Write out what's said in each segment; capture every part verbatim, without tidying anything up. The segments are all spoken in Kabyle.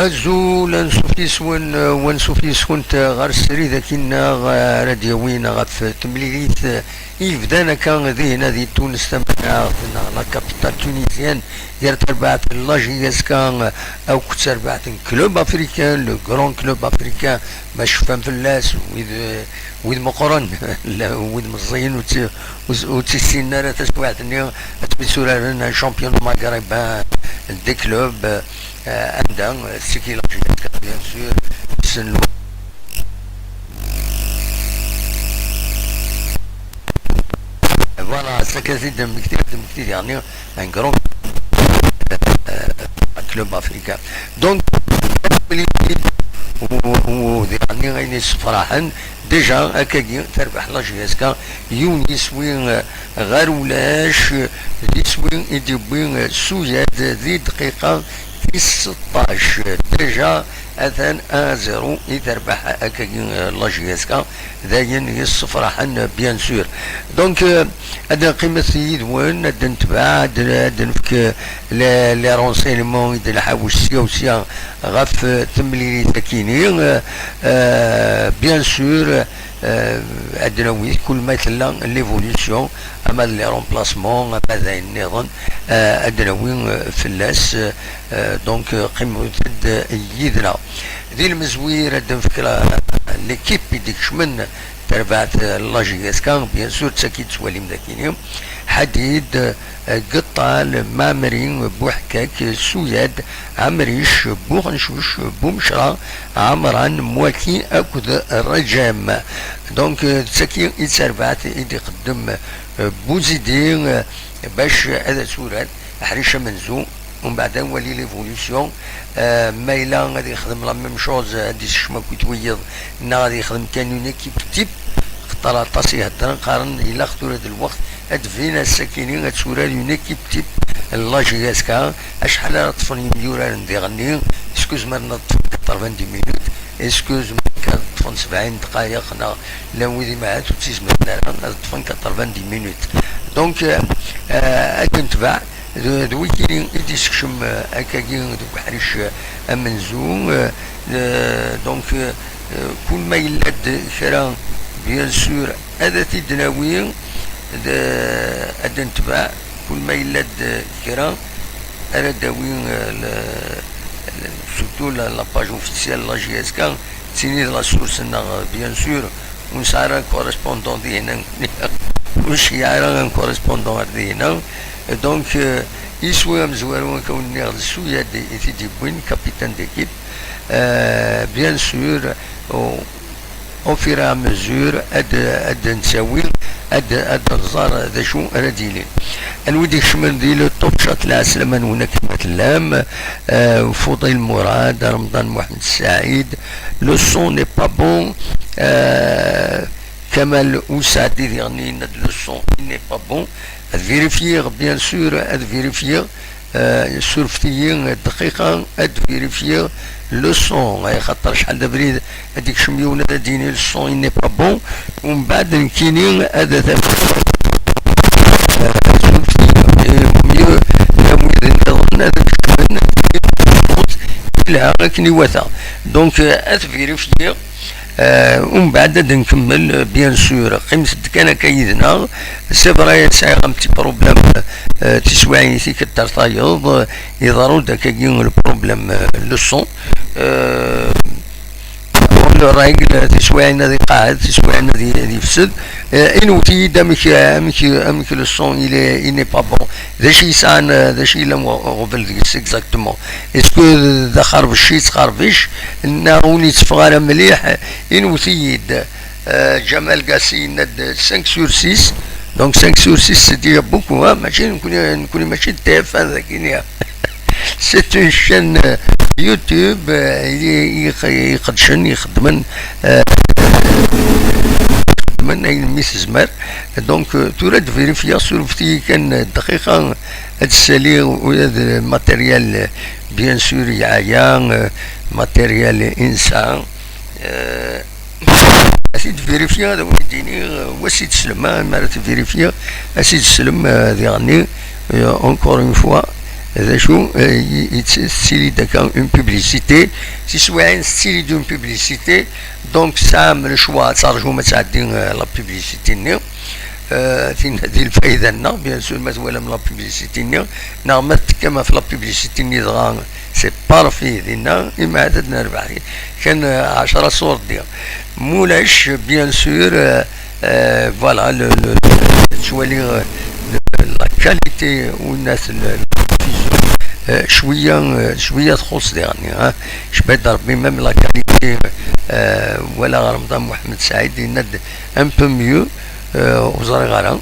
Azul, ansuf yes-wen, eh, wansuf yes-kent, eh, ɣer srid akkin-nneɣ, eh, ara d-yawin ɣef temlilit, eh, i yebdan akka dihin di Tunes tamaneɣt, neɣ la capitale tunisienne, gar terbaɛt n la J S K, eh, akked terbaɛt n Club Africain, le grand Club Africain, ma cfan fell-as, wid, eh, wid meqqren, la, wid meẓẓiyen ur tt-, ur tt-, ur tt-issinen ara taswiɛt-nni, ad tmisuraren un championnat maghrébin des clubs, eh, anda, eh, c'est qui la J S K, bien sûr, c'est le Voilà, c'est que c'est de Mekti, de Mekti, un grand, euh, club africain. Donc, u, u, diɣen ayen yessefraḥen, déjà, akkagi, terbeḥ la J S K, yiwen yiswi, euh, ɣer ulac, euh, d iswi i d-yewwi, euh, Suyad di dqiqa tis seṭṭac. Déjà, atan un zéro i terbeḥ akkagi, euh, la J S K, d ayen yessefraḥen, bien sûr. Donc, euh, ad nqqimet yid-wen, ad netbeɛ, ad, ad nefk, euh, les, les renseignements i d-nḥawec sya u sya ɣef, euh, temlilit akini. Euh, euh, bien sûr, euh, ad nawi kul ma tella l'évolution, ama d les remplacements, ama d ayen nniḍen, euh, ad nawi, euh, fell-as, euh, donc, euh, qqimet-d yid-neɣ. Di lemzwir ad nefk la, l'équipe i d-ikecmen terbaɛt, euh, la J S K, bien sûr, d tagi i tettwalim d akini. Ḥadid, euh, Geṭṭal, Mamri, Buḥkak, Suyad, Amric, Buxencuc, Bumecra, Ɛemran, Mwaki akked Rajem. Donc, euh, d tagi i d tarbaɛt i d-iqeddem, euh, Buzidi, euh, bac ad turar aḥric amenzu. Umbeɛd ad nwali l'évolution. Euh, ma yella ad yexdem la même chose, ad d-isekcem akk i twiyiḍ, neɣ ad yexdem kan une équipe type, xaṭer aṭas i heddren, qqaren ilaq tura d lweqt ad d-tbin ass-akini ad turar une équipe type n la J S K. Acḥal ara ṭṭfen yimyuraren diɣenni? Est-ce que zemren ad ṭṭfen quatre-vingt-dix minutes? Est-ce que zemren kan ad ṭṭfen sebɛin ddqayeq, neɣ llan wid imahat ur tt-izemren ara ad ṭṭfen quatre-vingt-dix minutes? Donc, euh, euh, ad d-netbeɛ d, d wikini i d-isekcem, euh, akkagi deg uḥric, euh, amenzu. Euh, euh, donc, euh, euh, kul ma yella-d kra, bien sûr, ad t-id-nawi, d, ad d-netbeɛ, kul ma yella-d kra, ara d-awi, euh, le, le, surtout la, la page officielle, la J S K, d tini d la source-nneɣ, bien sûr, ur nesɛi ara correspondant dihin, ur nesɛi ara un correspondant ar dihin. Donc, euh, iswi amezwaru, akka wen-nniɣ, d Suyad i t-id-yewwin, capitaine d'équipe. Euh, bien sûr, au, au fur et à mesure, ad, ad nettawi, ad, ad nẓer d acu ara d-yilin. Anwa i d-ikecmen di le top chat, lɛeslama-nwen akken ma tellam, euh, Fudil Murad, Remḍan Muḥend Saɛid, le son n'est pas bon, euh, Kamal Oussaidi diɣen yenna-d le son il n'est pas bon. Ad vérifier, bien sûr, ad vérifier. Euh, surfet-iyi dqiqa ad vérifier le son, ay xaṭer acḥal d abrid ad ikcem yiwen ad d-yini le son il n'est pas bon, umbeɛd nekkini ad t-afeɣ. Euh, surfet-iyi, et mieux, am wid nniḍen ad kecmen, yelha akken iwata. Donc, euh, ad vérifier. Euh, umbeɛd ad nkemmel, euh, bien sûr, qqimet-d kan akka yid-neɣ. C'est vrai, sɛiɣ un petit problème, euh, tiswiɛin i tikkelt ar tayeḍ, euh, iḍerru-d akkagi le problème, euh, le son. Euh, on le règle, tiswiɛin ad iqeɛɛed, tiswiɛin ad i-, ad yefsed. Euh, inwet-iyi-d amek, amek, amek le son, il est, il n'est pas bon. D acu yesɛan, d acu yellan ɣ-, ɣbel deg-s exactement? Est-ce que d axerbec i yettxerbic, neɣ ur yetteffeɣ ara mliḥ? Inwet-iyi-d, euh, Jamal Gassi yenna-d cinq sur six. Donc cinq sur six, c'est déjà beaucoup, hein, mačči, nekkni, nekkni mačči d T F un dagi, c'est une chaîne, euh, YouTube, euh, i, i, iqeddcen, ixeddmen, euh, ixeddmen ayen mi tezmer. Donc, euh, tura ad vérifier, surfet-iyi kan dqiqa, ad ssaliɣ ula d matériel, bien sûr, yeɛya, euh, matériel insa. Euh, ad t-id-vérifier, ad awen-d-iniɣ, euh, wa s-id-slem, ah, mi ara t-vérifier, ad s-id-slem, euh, diɣenni, euh, encore une fois, d acu, eh, i- i- tettili-d akka une publicité, tiswiɛin tettili-d une publicité, donc tesɛam le choix ad terjum ad tɛeddi, eh, la publicité-nni, eh, tinna di lfayda-nneɣ, bien sûr, ma twalam la publicité-nni, neɣ ma tekkam ɣef la publicité-nni dɣa c'est parfait, dinna, imaɛad ad nerbeḥ kan, eh, ɛecra ṣṣwar-nni. Mulac, bien sûr, eh, eh, voilà, le, le, le, tettwali, eh, le, la qualité ou le, le, eh, cwiya, eh, cwiya txuṣ diɣen, hein. Cbad Rebbi, même la qualité, eh, wala Remḍan Mohamed Saïd, yenna-d un peu mieux, eh, ur ẓriɣ ara.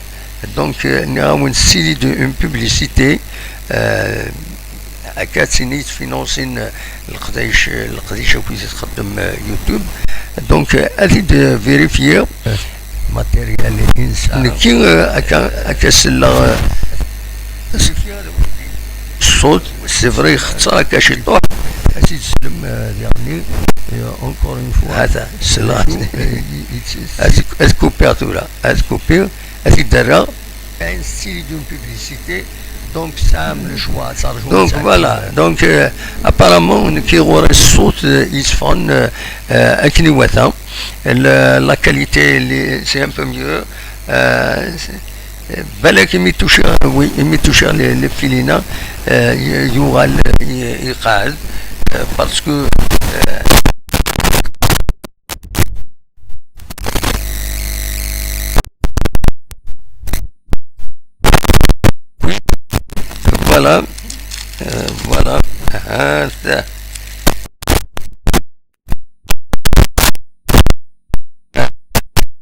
Donc, eh, nniɣ-awen, tettili-d une publicité, eh, akka d tin i yettfinansin, eh, leqdic, leqdic akk i txeddem, eh, YouTube. Donc, eh, ad t-id-vérifier. Matériel i nesɛa. Nekki, eh, akka, akka selleɣ, eh, ṣṣut, c'est vrai, ixeṣṣer akka ciṭuḥ. Ad tt-id-teslem, eh, diɣenni, eh, encore une fois. Hata, selleɣ. Ad, ad kupiɣ tura, ad kupiɣ, ad t-id-rreɣ. Une série d'une publicité, donc tesɛam le choix, ad terjum. Donc voilà, donc, euh, apparemment, nekki ɣur-i ṣṣut, euh, yetteffɣen, euh, euh, akken iwata. La, la qualité, les- c'est un peu mieux. Euh, c'est- euh, balak imi tuciɣ, oui, imi tuciɣ les, les filina, euh, y- yuɣal, y- yeqɛed, euh, parce que, euh, Voilà. Euh, voilà. Ah, ça.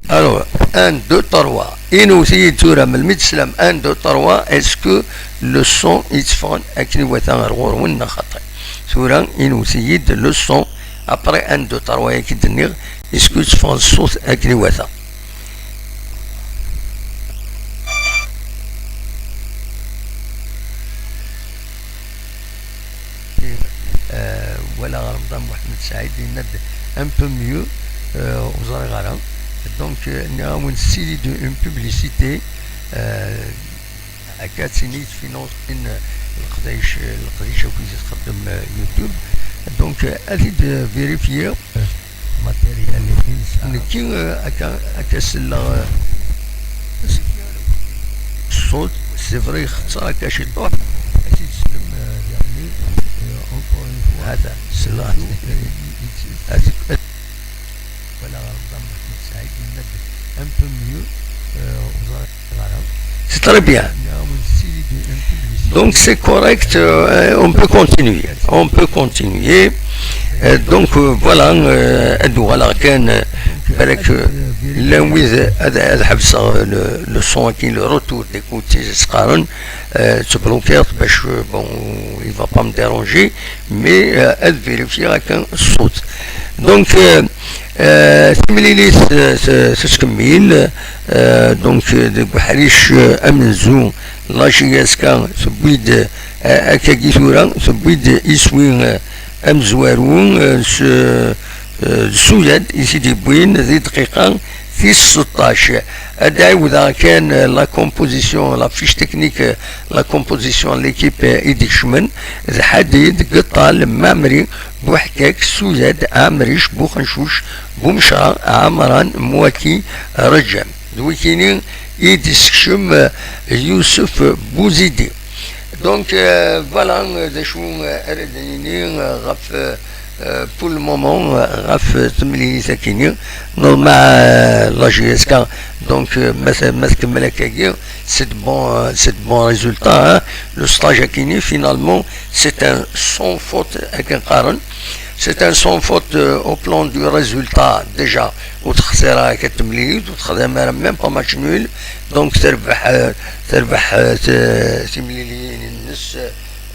Alors, un, deux, trois. Inwet-iyi-d tura, melmi d-teslam un, deux, trois, est-ce que le son yetteffɣen akken iwata ɣer ɣur-wen neɣ xaṭi? Tura, inwet-iyi-d le son, après un, deux, trois, yak i d-nniɣ, est-ce que yetteffeɣ ṣṣut akken iwata? Euh, wala Remḍan Mohamed Saïd, yenna-d un peu mieux, euh, ur ẓriɣ ara. Donc, euh, nniɣ-awen, tettili-d une publicité, euh, akka d tin i yettfinansin leqdic, leqdic akk i txeddem, euh, YouTube. Donc, euh, ad t-id-vérifier. Matériel i nesɛa. Nekki, euh, akka, akka selleɣ, euh, ṣṣut, c'est vrai, ixeṣṣer akka ciṭuḥ. Ad tt-id-teslem, euh, diɣenni, euh, encore une fois. Hata, selleɣ. Voilà, Remḍan Mohamed Saïd, yenna-d un peu mieux, euh, ur ẓriɣ ara. C'est très bien. Donc c'est correct, euh, on peut continuer. On peut continuer. Euh, donc, euh, voilà, euh, ad uɣaleɣ kan, euh, balak, euh, llan wid ad, ad ḥebseɣ, euh, le, le son-agi, le retour d'écoute, s-qqaren, euh, ttblukiɣ-t bac, euh, bon, il va pas me déranger, mais, euh, ad vérifier akken ṣṣut. Donc, euh, euh, timlilit, euh, s-, tettkemmil, euh, donc, euh, deg uḥric, euh, amenzu, la J S K tewwi-d, euh, akkagi tura, tewwi-d iswi, euh, amezwaru, euh, s, euh, d Suyad i t-id-yewwin di dqiqa tis seṭṭac. Ad ɛiwdeɣ kan, euh, la composition, la fiche technique, euh, la composition n l'équipe, euh, i d-ikecmen, d Ḥadid, Geṭṭal, Mamri, Buḥkak, Suyad, Ɛemric, Buxencuc, Bumecra, Ɛemran, Mwaki, Reǧam. D wikini i d-isekcem, euh, Yusef Buzidi. Donc, euh, voilà, euh, d acu, euh, ara d-nini, euh, ɣef, euh, euh, pour le moment, euh, ɣef, euh, temlilit akini. Normal, euh, la J S K, donc, euh, ma t-, ma tkemmel akkagi, c'est de bon, euh, c'est de bon résultat, hein. Le stage akini, finalement, c'est un sans faute akken qqaren. C'est un sans faute, euh, au plan du résultat, déjà. Ur texsir ara akka temlilit, ur texdam ara même pas match nul. Donc, terbeḥ, euh, terbeḥ, euh, t-, timliliyin-nnes,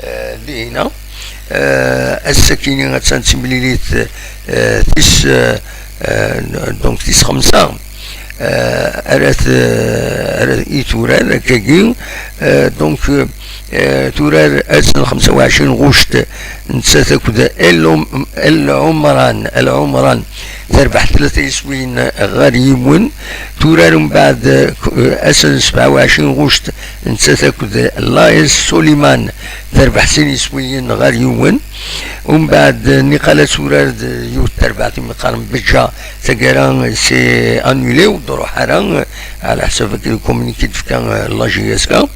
euh, dihina. Euh, ass-akini attan d timlilit, euh, tis, euh, euh, donc tis xemsa, euh, ara t-, ara i turar akkagi. Euh, donc, euh, euh, turar ass n xemsa u ɛecrin ɣuct, Nettat akked El Om-, El Omran, El Omran terbeḥ tlata yiswiyen ɣer yiwen. Turar mbeɛd, eh, ass n sebɛa u ɛecrin ɣuct, nettat akked Laïs Soliman terbeḥ sin yiswiyen ɣer yiwen. Umbeɛd, eh, niqal ad turar d yiwet terbaɛt imi qqaren Beǧǧa, taggara, eh, c'est annulé, ur d-ruḥ ara, eh, ɛla ḥsab akken communiqué d-tefka, eh, la J S K.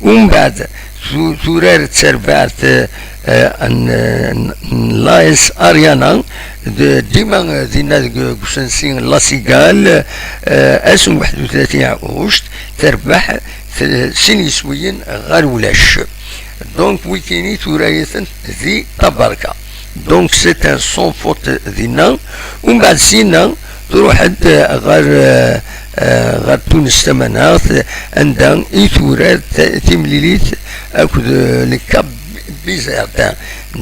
Umbeɛd, tu-, turar d terbaɛt, eh, eh, n, n, n Laïs Ariana, d-, dima, eh, dinna deg, deg usensi La Cigale, eh, ass n waḥed u tlatin ɣuct, terbeḥ, eh, sin yiswiyen ɣer ulac. Donc, wikini tura-yasen di tabarka. Donc, c'est un sans faute dinna. Umbeɛd sina, truḥ-d ɣer, eh, eh, ɣer Tunes tamaneɣt, anda i turar t-, timlilit akked, eh, le Cap Bizerte.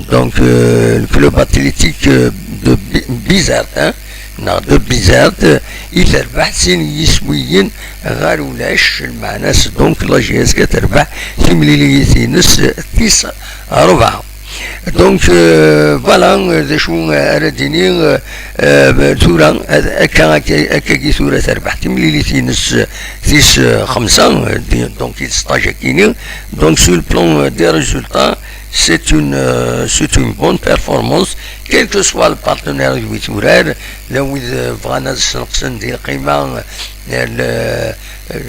Donc, eh, le club athlétique, eh, de Bi-, Bizerte, hein, neɣ de Bizerte, i terbeḥ sin yiswiyen ɣer ulac, lmeɛna-s, donc, la J S K terbeḥ timlilit-ines tis rebɛa. Donc, euh, voilà, euh, d acu, euh, ara d-iniɣ, euh, euh, tura, ad-, akka, akka, akkagi tura terbeḥ timlilit-ines, euh, tis, euh, xemsa, euh, di-, donc, i stage akini. Donc, sur le plan, euh, des résultats, c'est une, euh, c'est une bonne performance, quel que soit le partenaire d wi turar, la wid, euh, bɣan ad sneqsen di lqima, euh, le, euh,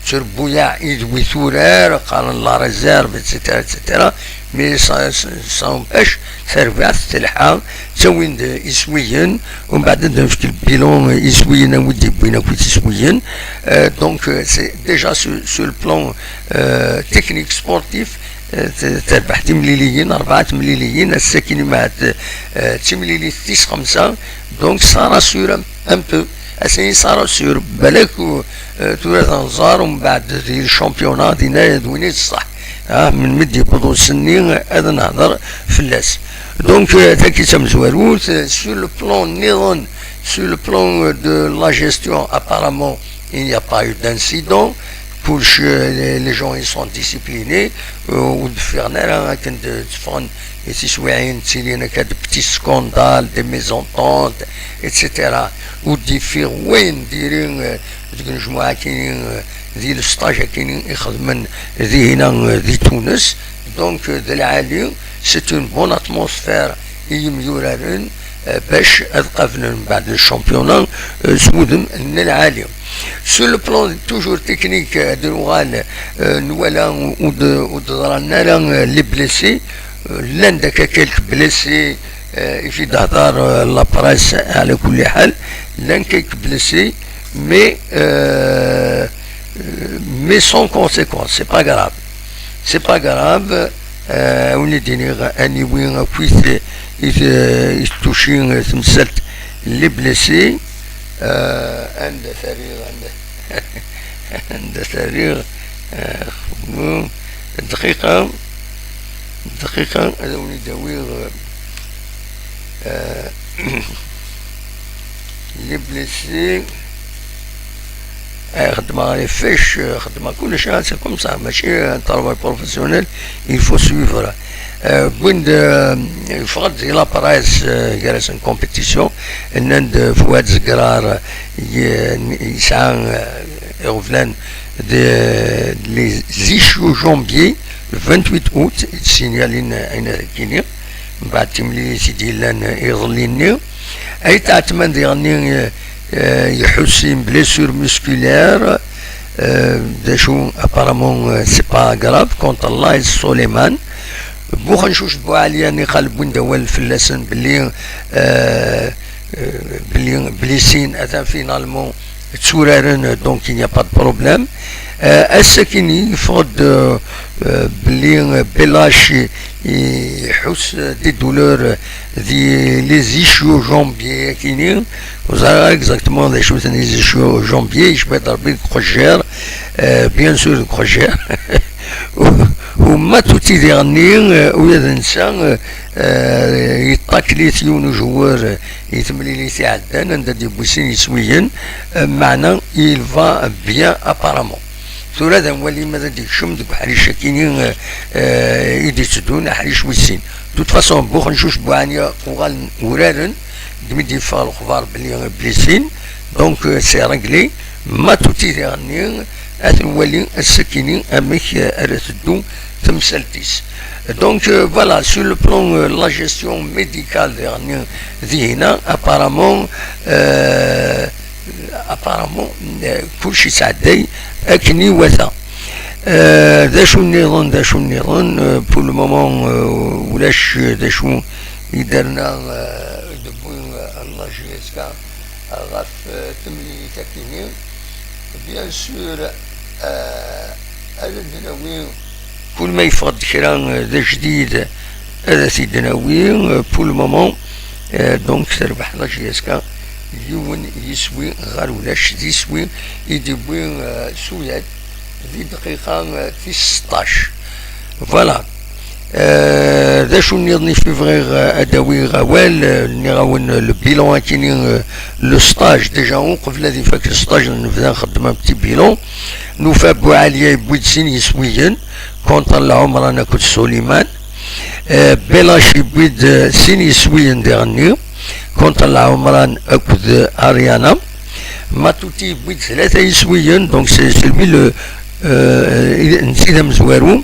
tterbuyaɛ i d wi turar, qqaren la réserve, et cetera, et cetera. Mais ça, ça, ça empêche, terbeḥ, telḥa, ttawin-d iswiyen, umbeɛd ad nefk le bilan, iswiyen, a wi d-yewwin akk iswiyen. Euh, donc, euh, c'est déjà sur, sur le plan, euh, technique sportif, euh, t-, terbeḥ timliliyin, rebɛa temliliyin, ass-agi ma, euh, d timlilit tis xemsa, donc ça rassure un, un peu. Ass-agi ça rassure, balak, euh, tura ad nẓer umbeɛd di le championnat dinna d win i d ṣṣeḥ. Ah, melmi d-yewweḍ usenni ad nehder fell-as. Donc, euh, tagi d tamezwarut, euh, sur le plan nniḍen, sur le plan, euh, de la gestion, apparemment, il n'y a pas eu d'incident. Kullec, euh, les, les gens, ils sont disciplinés, euh, ur d-ffiɣen ara akken d-, d-ffɣen i tiswiɛin, ttilin akka de petits scandales, des mésententes, et cetera. Ur d-yeffiɣ wayen diri, euh, deg unejmuɛ akini, euh, di le stage akini i xedmen dihina, euh, di Tunes. Donc, euh, d lɛali, c'est une bonne atmosphère i yimyuraren, euh, bac ad qablen mbeɛd le championnat, euh, s wudem n lɛali. Sur le plan toujours technique, euh, ad nuɣal, euh, nwala ur d-, ur d-ḍran ara, euh, les blessés, euh, llan-d akka quelques blessés, euh, i fi d-hḍer, euh, la presse, ɛla kulli ḥal, llan quelques blessés, mais, euh, euh, mais sans conséquence, c'est pas grave. C'est pas grave, euh, a wen-d-iniɣ aniwi akkit i t-, i t-, i tuci, euh, temsalt les blessés, euh, anda t-rriɣ, anda, anda t-rriɣ, euh, dqiqa, dqiqa, ad wen-d-awiɣ, euh, les blessés. Eh, xeddmeɣ les fiches, eh, xeddmeɣ kullec, ah, c'est comme ça, mačči un travail professionnel, il faut suivre. Eh, wwin-d, eh, yeffeɣ-d di la presse, eh, gar-asen compétition, nnan-d, eh, Fouad Zegrar, eh, y-, yesɛa, eh, iɣeblan de, de les ichthyojombyiens, le vingt-huit août, i d-signalin, eh, ayen ara d-iniɣ, mbeɛd timlilit i d-yellan, eh, iḍelli-nni. Ayt Ɛetman diɣenni, eh, eh, iḥuss une blessure musculaire, eh, d acu, apparemment, eh, c'est pas grave, contre Laïs Soleiman. Buxencuc d Buɛli, niqal wwin-d awal fell-asen belli, eh, eh, belli, belli sin, atan finalement, tturaren, donc il n'y a pas de problème. Euh, ass-akini, yeffeɣ-d, euh, euh, belli, euh, Belac i-, iḥuss, euh, des douleurs, euh, di les ichthyojombyiens akini. Ur ẓriɣ ara exactement d acu-ten les ichthyojombyiens, yecba-d Rebbi deg uqejjir, euh, bien sûr deg uqejjir. U, u ma tuti diɣenni, euh, ula d netta, euh, euh, yeṭṭakl-it yiwen ujewwer, euh, i temlilit iɛeddan, anda d-yewwi sin yiswiyen, euh, meɛna il va bien apparemment. Tura ad nwali ma ad d-ikcem deg uḥric akini, eh, eh, i d-itteddun, aḥric wis sin. De toute façon, Buxencuc Buɛanya uɣalen uraren, deg mi d-yeffeɣ lexbar belli blessin, donc, euh, c'est réglé. Matuti diɣenni, ad nwali ass-akini amek, euh, ara teddu temsalt-is. Donc, euh, voilà, sur le plan, euh, la gestion médicale diɣenni, dihina, apparemment, euh, apparemment, euh, kullec yesɛedday akken iwata. Euh, d acu nniḍen, d acu nniḍen, euh, pour le moment, euh, ulac, euh, d acu i d-terna, euh, i d-tewwi, euh, la J S K ɣef, euh, temlilit akini. Bien sûr, euh, ad d-nawi kul ma yeffeɣ-d kra, euh, d ajdid, ad t-id-nawi, euh, pour le moment, euh, donc terbeḥ la J S K yiwen yiswi ɣer ulac, d iswi i d-iwwi, euh, Suyad di dqiqa, euh, tis seṭṭac. Voilà. Euh, d acu nniḍen i fi bɣiɣ, euh, ad awiɣ awal, euh, nniɣ-awen, euh, le bilan akini, euh, le stage, déjà uqbel ad ifak le stage nebda nxeddem un petit bilan. Nufa Buɛaliya yewwi-d sin yiswiyen contre Lɛumran akked Suliman. Euh, Belac yewwi-d, euh, sin yiswiyen diɣenni contre Lɛumran akked Ariana. Matuti yewwi-d tlata yiswiyen, donc c'est celui le, euh, netta i d amezwaru.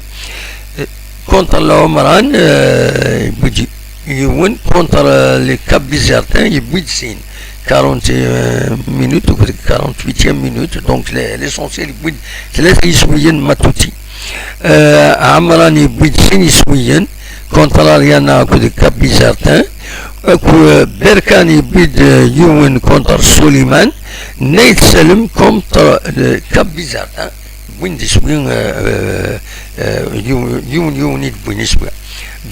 Contre Lɛumran, euh, yewwi-d yiwen, contre, euh, les Cap Bizertins yewwi-d sin. Quarante minutes ou quarante-huitième minute, donc le- l'essentiel yewwi-d tlata yiswiyen Matuti. Euh, Ɛemran yewwi-d sin yiswiyen contre Ariana akked Cap Bizertin, akked Berkan yewwi-d, euh, yiwen contre Suliman, Nayt Salem contre, euh, Cap Bizertin, wwin-d iswi, euh, euh, euh, yiwen yiwen yiwen i d-wwin iswi.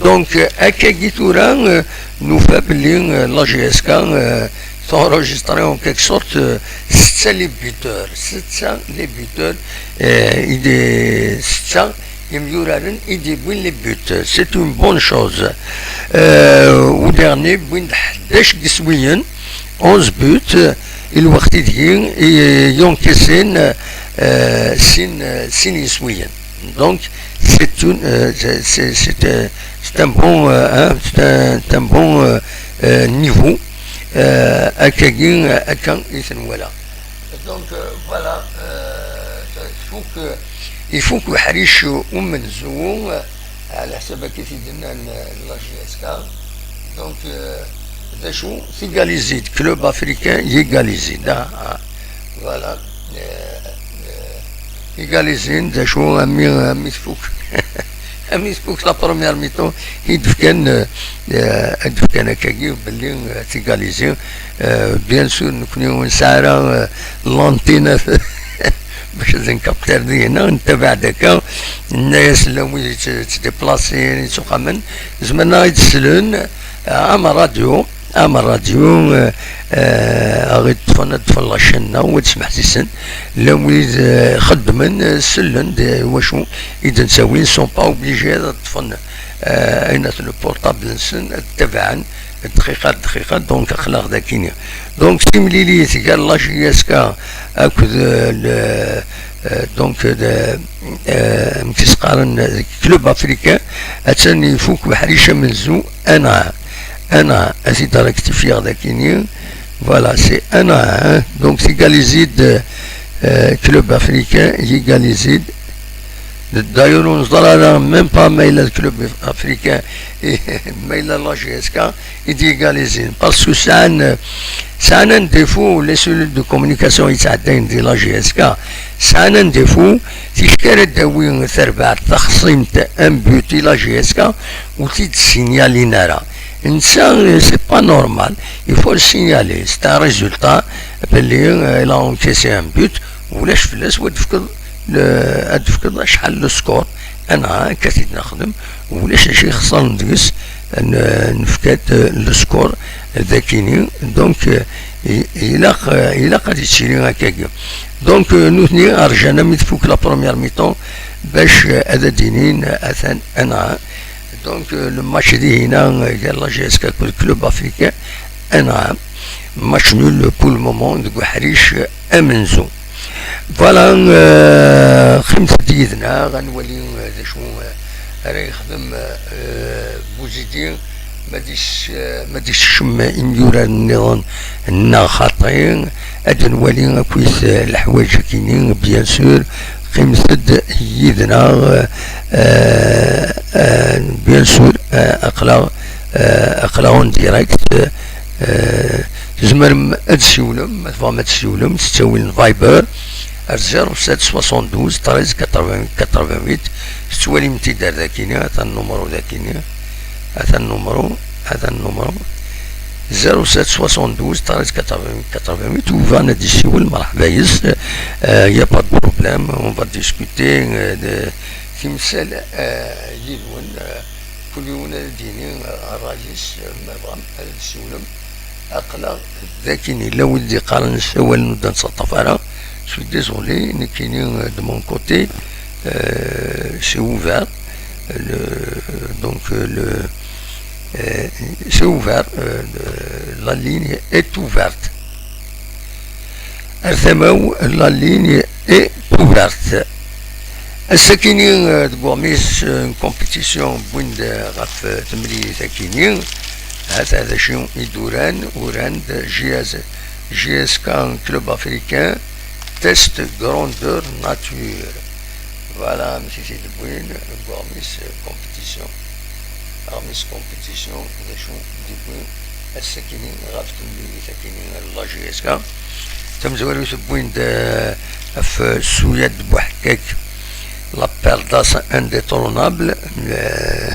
Donc, euh, akkagi tura, euh, nufa belli, euh, la J S K, euh, t'enregistré en quelque sorte, euh, setta les buteurs, setta les buteurs, euh, i d- setta imyuraren i d-yewwin les buts. C'est une bonne chose. Euh, au dernier, wwin-d ḥdac n yiswiyen, onze buts, euh, i lweqt ideg i, i encaissin, euh, sin, euh, sin yiswiyen. Donc, c'est une, euh, c'est, c'est, c'est, euh, c'est un bon, euh, hein, c'est un, c'est un bon, euh, euh, niveau. Euh, akkagi, euh, akka i t-nwala. Donc, euh, voilà, euh, il faut que, il faut que uḥric umenzu, euh, ɛla ḥsab akka i t-id-nnan, euh, la J S K. Donc, euh, d acu, tigalizit, club africain, yigalizit, ah, ah, voilà. Euh, euh, égalisé, d acu, ami, ami tfuk. Ami tfuk la première mi-temps, i d-fkan, euh, euh, i d-fkan akkagi, belli, euh, tigalizé. Euh, bien sûr, nekni ur nesɛi ara, euh, l'antenne bac ad nkapter dihina, ntabaɛ-d akka, nna-yas llan wid yettdeplasin, yettuqamen, zemren ad aɣ-id-slen, euh, am radio, am radio, euh, euh, ad aɣ-id-ṭṭfen, ad ṭṭfen la chaîne-nneɣ, ad smeḥsisen, llan wid, euh, xeddmen, euh, sellen-d, euh, i wacu i d-nettawi, ne sont pas obligés ad ṭṭfen, euh, ayen at le portable-nsen, ad ttabaɛen, dqiqa, dqiqa, donc aql-aɣ dakini. Donc, timlilit gar la J S K akked, euh, le, euh, donc, le, euh, amek i s-qqaren, euh, club africain, attan ifuk uḥric amenzu, un à un. Un à un, ad t-id-rectifier dakini. Voilà, c'est un à un, hein. Donc, égalisé de, euh, club africain, égalisé. D'ailleurs, ur neẓri ara même pas ma yella le club africain, ma yella la J S K, i d-yegalizin. Parce que sɛan, sɛan un défaut, les cellules de communication yettɛeddayen di la J S K, sɛan un défaut, ticki ara d-tawi terbaɛt taxṣimt, un but i la J S K, ur t-id-ssinyalin ara. Netta, c'est pas normal, il faut le signaler, c'est un résultat, belli, euh, il a encaissé un but, ulac fell-as, wa d-tefkeḍ le- ad d-tefkeḍ acḥal le score, anɛa akka t-id-nexdem, ulac acu ixeṣren deg-s, n- nefka-d, euh, le score dakini. Donc, euh, i- ilaq, euh, ilaq ad yettili akkagi. Donc, euh, nutni rjan armi tfuk la première mi-temps bac, euh, ad d-inin, euh, atan anɛa. Donc, euh, le match dihina, euh, gar la J S K akked club africain, anɛa. Match nul pour le moment deg uḥric, euh, amenzu. Voilà, euh, qqimet-d yid-neɣ, ad nwali, euh, d acu, euh, ara yexdem, euh, Buzidi, ma d-is-, euh, ma d-isekcem imyurar nniḍen neɣ xaṭi, ad nwali akkit, euh, leḥwayeǧ-agi-nni, bien sûr, qqimet-d yid-neɣ, euh, euh, euh, bien sûr, euh, aql-aɣ, euh, aql-aɣ en direct, euh, tzemrem ad tessiwlem, ma tebɣam ad tessiwlem, s ttawil n Viber, ar zéro sept soixante-douze treize quatre-vingts quatre-vingt-huit, tettwalim-t-id ar dakini, atan numru dakini, atan numru, atan numru, zéro sept soixante-douze treize quatre-vingts quatre-vingt-huit, u yebɣan ad d-yessiwel, merḥba yes, euh, y a pas de problème, on va discuter, euh, de timsal, euh, yid-wen, euh, kul yiwen ad d-yini, euh, ṛṛay-is, euh, ma tebɣam ad d-tessiwlem. Aql-aɣ dakin, yella wid d-yeqqaren ssawalen ur d-nettaṭṭaf ara. Je suis désolé, nekkini, euh, de mon côté, euh, c'est ouvert. Le, donc, euh, le, euh, c'est ouvert. Euh, le- la ligne est ouverte. Ar tama-w, la ligne est ouverte. Ass-akini, euh, deg uɣmis, euh, n compétition wwin-d, euh, ɣef, euh, temlilit-akini. Hata d acu i d-uran, uran-d J S, J S K Club Africain, test grandeur nature. Voilà, amek i t-id-wwin deg uɣmis, euh, compétition. Aɣmis compétition, d acu i d-yewwi ass-akini ɣef temlilit-akini n la J S K. Tamezwarut wwin-d, euh, ɣef, euh, Souyad Bouhakkak, la perdasse indétrônable. Euh,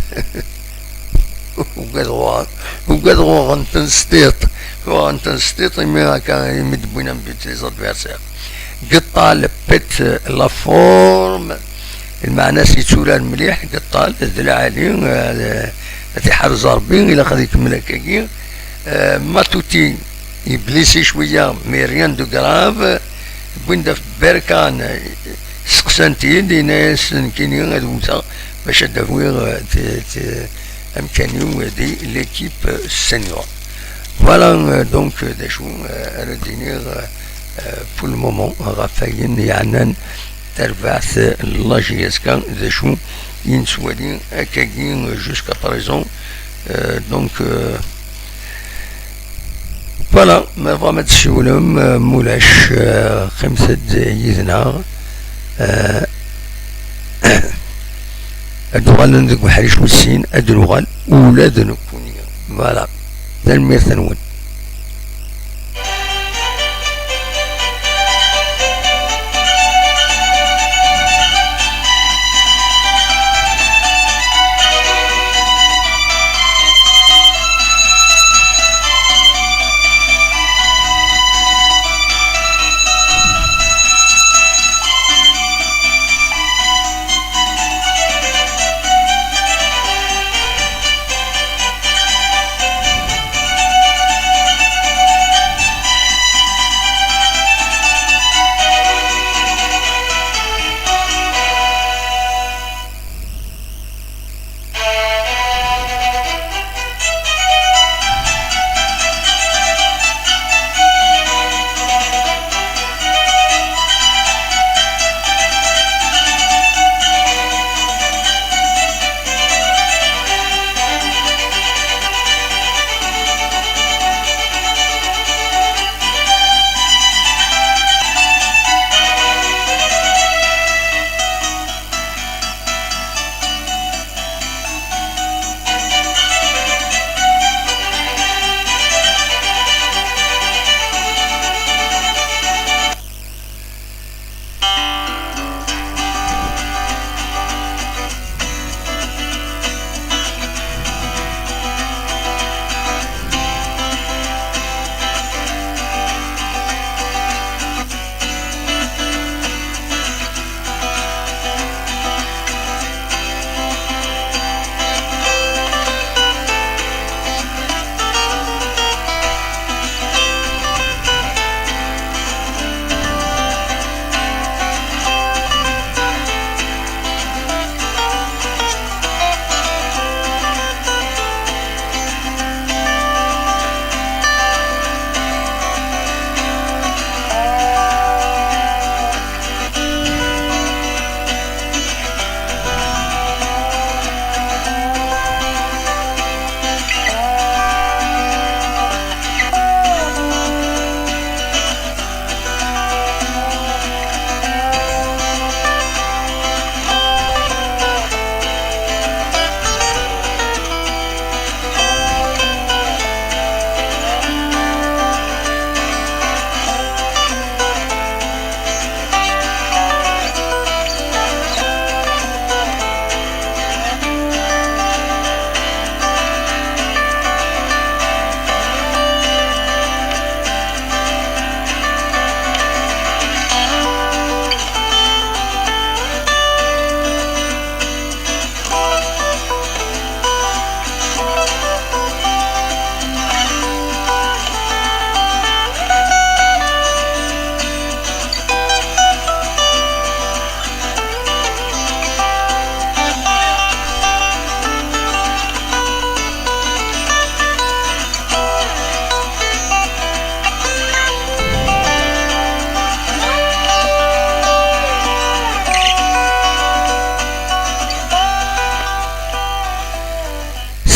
ugadeɣ uɣ-, ugadeɣ uɣen-ten s tiṭ. Uɣen-ten s tiṭ imi akka, imi d-wwin un but les adversaires. Geṭṭal pète la forme, lmeɛna-s yetturar mliḥ, Geṭṭal d lɛali, eh, ad t-iḥrez Ṛebbi, ilaq ad ikemmel akkagi. Eh, Matuti yeblisi cwiya, mais rien de grave. Wwin-d ɣef Berkan, eh, seqsan-t-id, yenna-yas nekkini ad wteɣ bac ad d-awiɣ, eh, t-, t-, amkan-iw di l'équipe senior. Voilà, euh, donc, euh, d acu, euh, ara d-iniɣ, euh, euh, pour le moment, ɣef wayen yeɛnan tarbaɛt, euh, n la J S K, d acu i nettwali akkagi, euh, jusqu'à présent. Euh, donc, euh, voilà, ma tebɣam ad tessiwlem, euh, mulac, euh, qqimet-d yid-neɣ. Euh, ad uɣalen deg uḥric wis sin, ad nuɣal ula d nekkni. Voilà. Tanemmirt-nwen.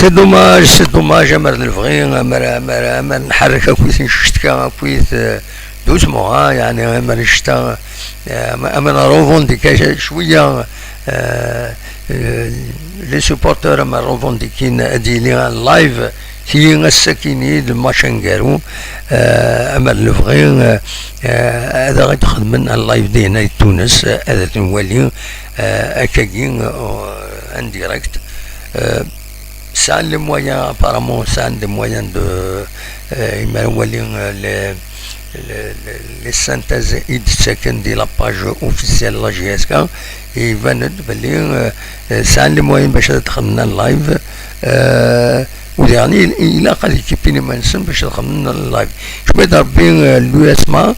C'est dommage, c'est dommage, amer d-nebɣi, amer, amer, amer nḥerrek akkit ncectka akkit, euh, doucement, hein, yeɛni amer ncectka, euh, amer, amer nrevendiquer cwiya, euh, euh, les supporters amer revendiquin ad yili un live, tili ass-akini d match aneggaru, euh, amer d-nebɣi, euh, euh, ad aɣ-d-xedmen un live dinna di Tunes, euh, ad t-nwali, euh, akkagi, euh, en direct. Euh, sɛan les moyens, apparemment, sɛan des moyens de, euh, imar wali, euh, les, les, les, les synthèses i d-ttaken di la page officielle n la J S K, iban-d belli, euh, euh, sɛan les moyens bac ad xedmen live, euh, u diɣen il-, ilaq ad équipin iman-nsen bac ad xedmen live. Cwiṭ Rebbi, euh, l'U S M A,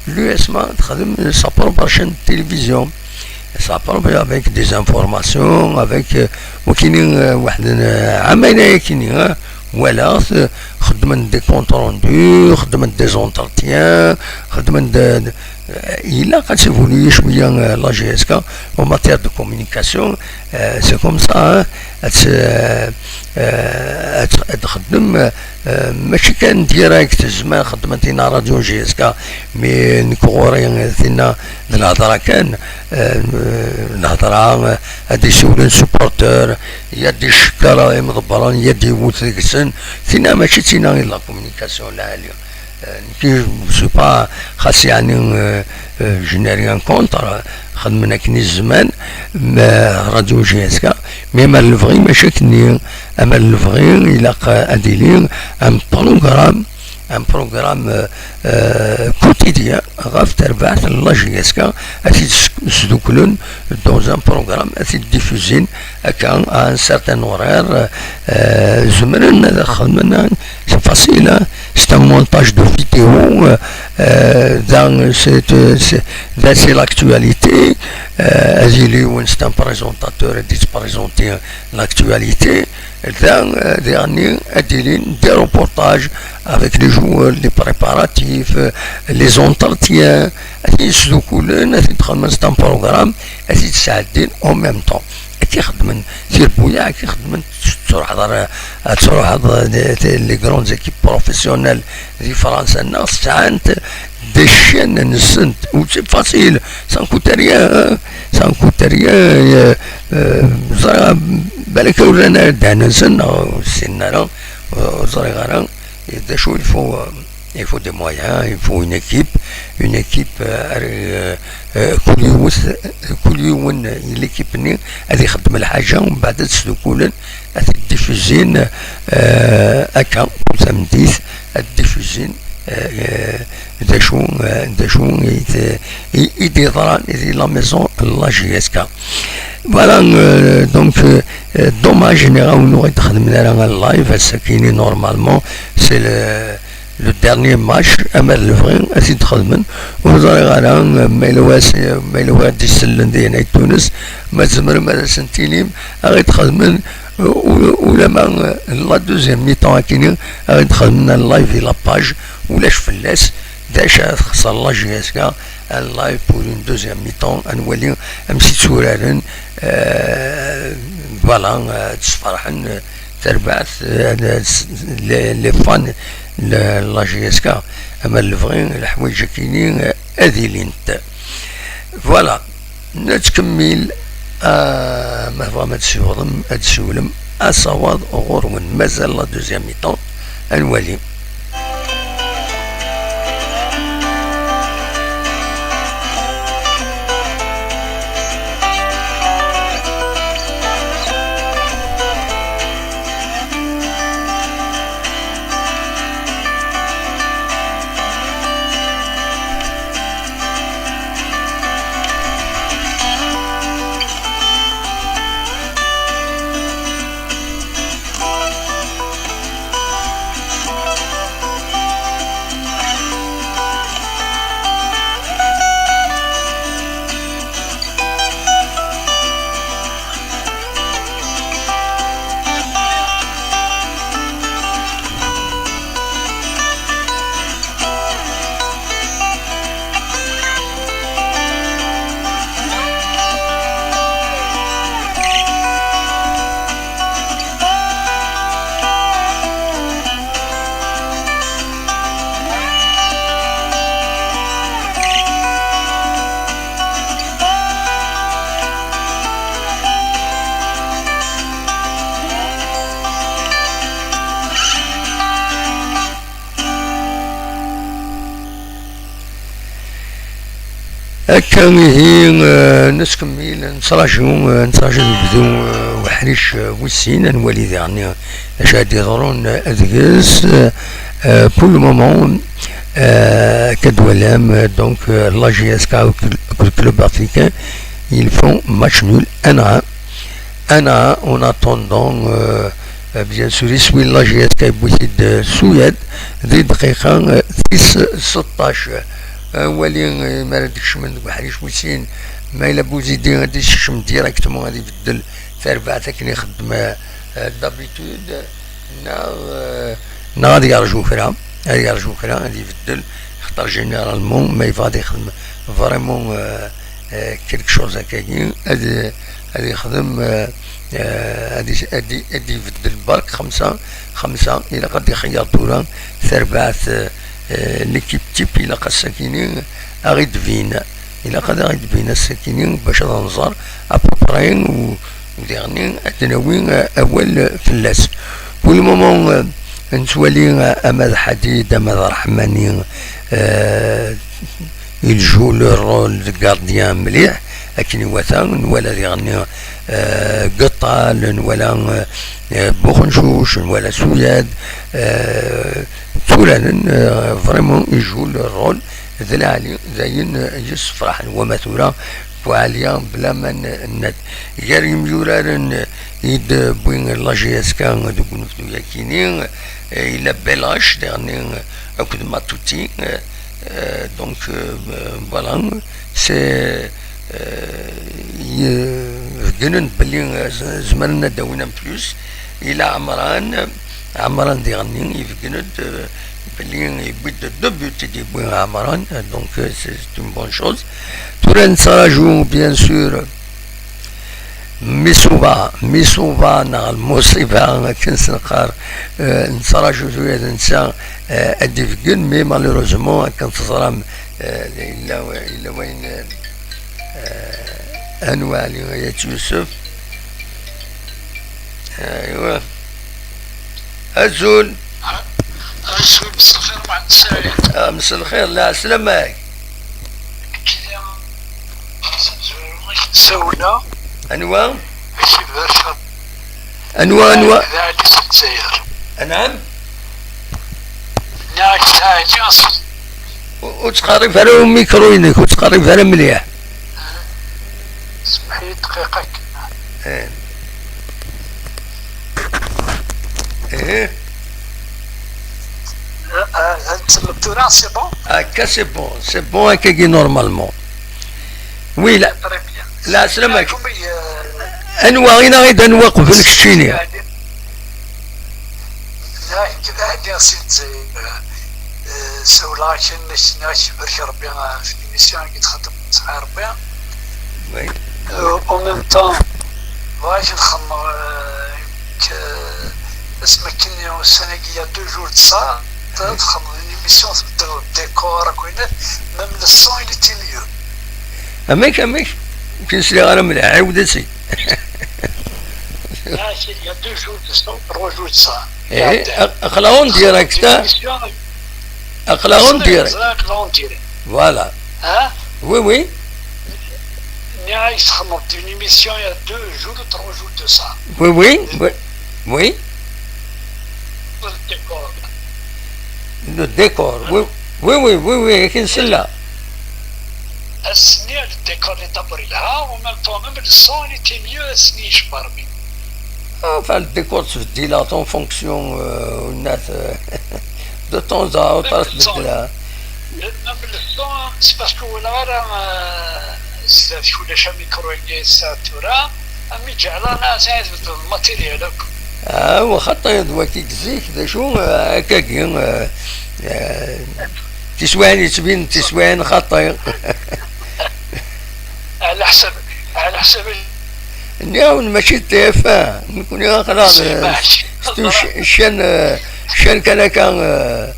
l'U S M A texdem sa propre chaîne de télévision. Ça parle avec des informations, avec, euh, وكاينين، آه، واحد، آه، عملية كاينين، آه، ولا، آه، خدمة des comptes rendus، خدمة des entretiens، خدمة de، de، آه، إلا قد évoluer شوية، آه، la J S K en matière de communication, آه، c'est comme ça، آه، أت-، آه، آه، أت-، تخدم، آه، آه، ماشي كان direct، زعما خدمة تينا راديو J S K، mais نكغوري تينا الهضرة كان، آه، الهضرة، آه، هادي سولن supporter، يا دي الشكارة يمضبران، يا دي يموت ديكسن، تينا ماشي تينا غير la communication العالية. آه، نكي je suis pas خاص يعني، آه، آه، je n'ai rien contre، خدمنا كني الزمان، ما راديو J S K، mais ما نبغي ماشي كني، أما نبغي إلا ق-، أديلي un programme، un programme، آه، آه، quotidien، غاف تربعت la J S K، أتي تس-، تسدوكلن dans un programme، أتي diffusin، هكا، à un certain horaire، آه، زمرن هذا خدمنا، c'est facile، hein. C'est un montage de vidéo، آه، آه، dans, c'est, c'est, dans, c'est l'actualité، آه، أزيلي وين c'est un présentateur، أدي تبريزونتي l'actualité، dans, آه، يعني أديلين des reportages avec les joueurs، les préparatifs، آه، les entretiens، أتي سدوكولن، أتي تخمن c'est un programme، أتي تساعدين en même temps. كي خدمن سير بويا، كي خدمن تروح هضر، تروح هضر les grandes équipes professionnelles دي فرنسا، الناس ساعات des chaînes نسنت، و c'est facile، ça ne coûte rien، ça ne coûte rien، آه، آه، زرا بالك ورانا دهنا نسن، أو سننا، أو زرا غرا، إذا شو il faut، آه، Il faut des moyens, il faut une équipe, une équipe, euh, euh, euh, كل يوم، كل يوم l'équipe ني هذه يخدم الحاجة ومن بعد تسدوكولن هذه الديفوزين، آه، هكا وثمديث الديفوزين، آه، آه، داشو، آه، داشو يت-، ي-، يدي ضران يدي la maison la J S K. Voilà, euh, donc, euh, euh, dommage, ني غاونو غيتخدم لنا اللايف هسا كيني normalement c'est le le dernier match amer lebɣi ad t-id-xedmen. Ur ẓriɣ ara ma yella wa s-, ma yella wa d-isellen di hna i Tunes, ma tzemrem ad asen-tinim ad ɣ-id-xedmen, u-, u-, ulama, euh, la deuxième mi-temps akini ad ɣ-id-xedmen live i la page, ulac fell-as. D acu ara txeṣṣer la J S K, un live pour une deuxième mi-temps, ad nwali amek i tturaren, euh, voilà, euh, ttferḥen, euh, tarbaɛt, eh, les, les fans n la J S K, ama lebɣi, leḥwayeǧ akini, eh, ad ilint. Voilà, nettkemmil, ah, ma tebɣam ad tessiwḍem, ad tessiwlem asawaḍ ɣur-wen. Mazal la deuxième mi-temps, ad nwali. Akka ihi, eh, nettkemmil, nettraǧu, eh, nettraǧu ad yebdu, eh, uḥric, eh, wis sin, ad nwali diɣenni acu ad d-yeḍrun, eh, deg-s, eh, eh, pour le moment, eh, akka d-twalam, eh, donc, eh, la J S K akked le club africain, ils font match nul un à un. Un à un, en attendant, euh, euh, bien sûr, iswi n la J S K yewwi-t-id, euh, Suyad di dqiqa, euh, tis seṭṭac. Euh, wali, euh, mi ara d-kecmen deg uḥric wis sin, ma yella Buzidi ad d-isekcem directement, ad ibeddel tarbaɛt akken ixeddem, euh, euh, d'habitude. Neɣ, eh, neɣ ad yerǧu kra, ad yerǧu kra, ad ibeddel, xaṭer généralement ma yebɣa ad ixdem vraiment, eh, eh, quelque chose akkagi, ad, ad ixdem, eh, eh, ad is-, ad i-, ad ibeddel berk xemsa, xemsa, ilaq ad ixeyyer tura tarbaɛt, eh, eh, l'équipe type, ilaq ass-akini ad ɣ-id-tbin, ilaq ad ɣ-id-tbin ass-akini bac ad nẓer à peu près u-, Diɣenni ad d-nawi, eh, awal, eh, fell-as. Pour le moment, eh, nettwali, eh, ama d Ḥadid, ama d Ṛeḥmani, eh, il joue le rôle de gardien mliḥ, akken iwata, nwala diɣenni, eh, Geṭṭal, nwala, eh, Buxencuc, nwala Suyad, eh, tturanen, eh, vraiment, il joue le rôle d lɛali, d ayen, eh, yessefraḥen, wama tura, Buɛaliya, bla ma n-, nnad. Gar yimyuraren i d-wwin la J S K deg unebdu-yakini, eh, yella Belac, diɣenni, eh, akked Matuti, eh, eh, donc, eh, voilà, c'est, eh, y-, beggnen belli, eh, z-, zemren ad d-awin en plus. Yella Ɛemran, Ɛemran diɣenni, ibeggnen-d, eh, belli yewwi-d deux buts i d-yewwi Ɛemran, eh, donc, eh, c'est une bonne chose. Tura nettraǧu, bien sûr, Misuba, Misuba neɣ Lmuṣiba, akken s-neqqar, eh, nettraǧu tura d netta, eh, ad d-ibeggen, mais malheureusement, akken teẓram, eh, yella, yella wayen, eh, anwa Ali Ayat Yusef. Aywa. Azul. Azul, مساء الخير, Muḥend Saɛid. Ah, مساء الخير, lɛeslama-k. Sawla. Anwa? Mačči d Berca. Anwa, anwa? D Ali si Lezzayer. Anɛam? Nniɣ-ak Saɛid, aṣ- Ur, ur ttqerrib ara i umikru-inek, ur ttqerrib ara mliḥ. Semmeḥ-iyi dqiqa kan. Eh. Eh. Ah, ah, ad tsellem tura, c'est bon? Akka, c'est bon, c'est bon, akkagi, normalement. Oui, la, très bien. Lɛeslama-k. Anwa, ini-aɣ-id anwa qbel keččini. Nekk d Ɛli si Lezzayer, eh, sawleɣ-ak, nniɣ-ak, barek Rebbi, eh, ɣef l'émission-agi txedmeḍ, sɛa Rebbi. Oui. Euh, en même temps, bɣiɣ ad xedmeɣ, euh, que, asmi akken ussan-agi, il y a deux jours de ça, t-, txedmeḍ une émission, tbeddleḍ le décor, akk ayen, même le son, il était mieux. Amek, amek? Ur k-sliɣ ara mliḥ, ɛiwed-as-id. Ah, c'est il y a deux jours de ça, trois jours de ça. Eh, aql-aɣ en direct, ah. Aql-aɣ en direct. Aql-aɣ en direct. Voilà. Hein? Oui, oui. Nniɣ-ak txedmeḍ une émission il y a deux jours ou trois jours de ça. Oui, oui, oui, oui. Le décor. Le décor, oui, oui, oui, oui, oui, akken sella. Ass-nni, le décor n ṭabur yelha, en même temps, même le son, il était mieux ass-nni, icebbeṛ. Enfin, le décor ttbeddileɣ-t en fonction, euh, n-, euh, de temps à autre, même le son, ttbeddil. Même le son, c'est parce que walaɣ ara, euh, zdat ulac amikru-agi ass-a tura, am iǧeɛla, sɛiɣ le matériel akk. Ah, wa xaṭi, d waki n zik, d acu, euh, akkagi, euh, euh, tiswiɛin yettbin, tiswiɛin xaṭi. Ɛla ḥsab, ɛla ḥsab. Nniɣ-awen mačči d T F un, nekkni aql-aɣ, euh, c'est une ch-, chaîne, euh, chaîne kan akka, euh,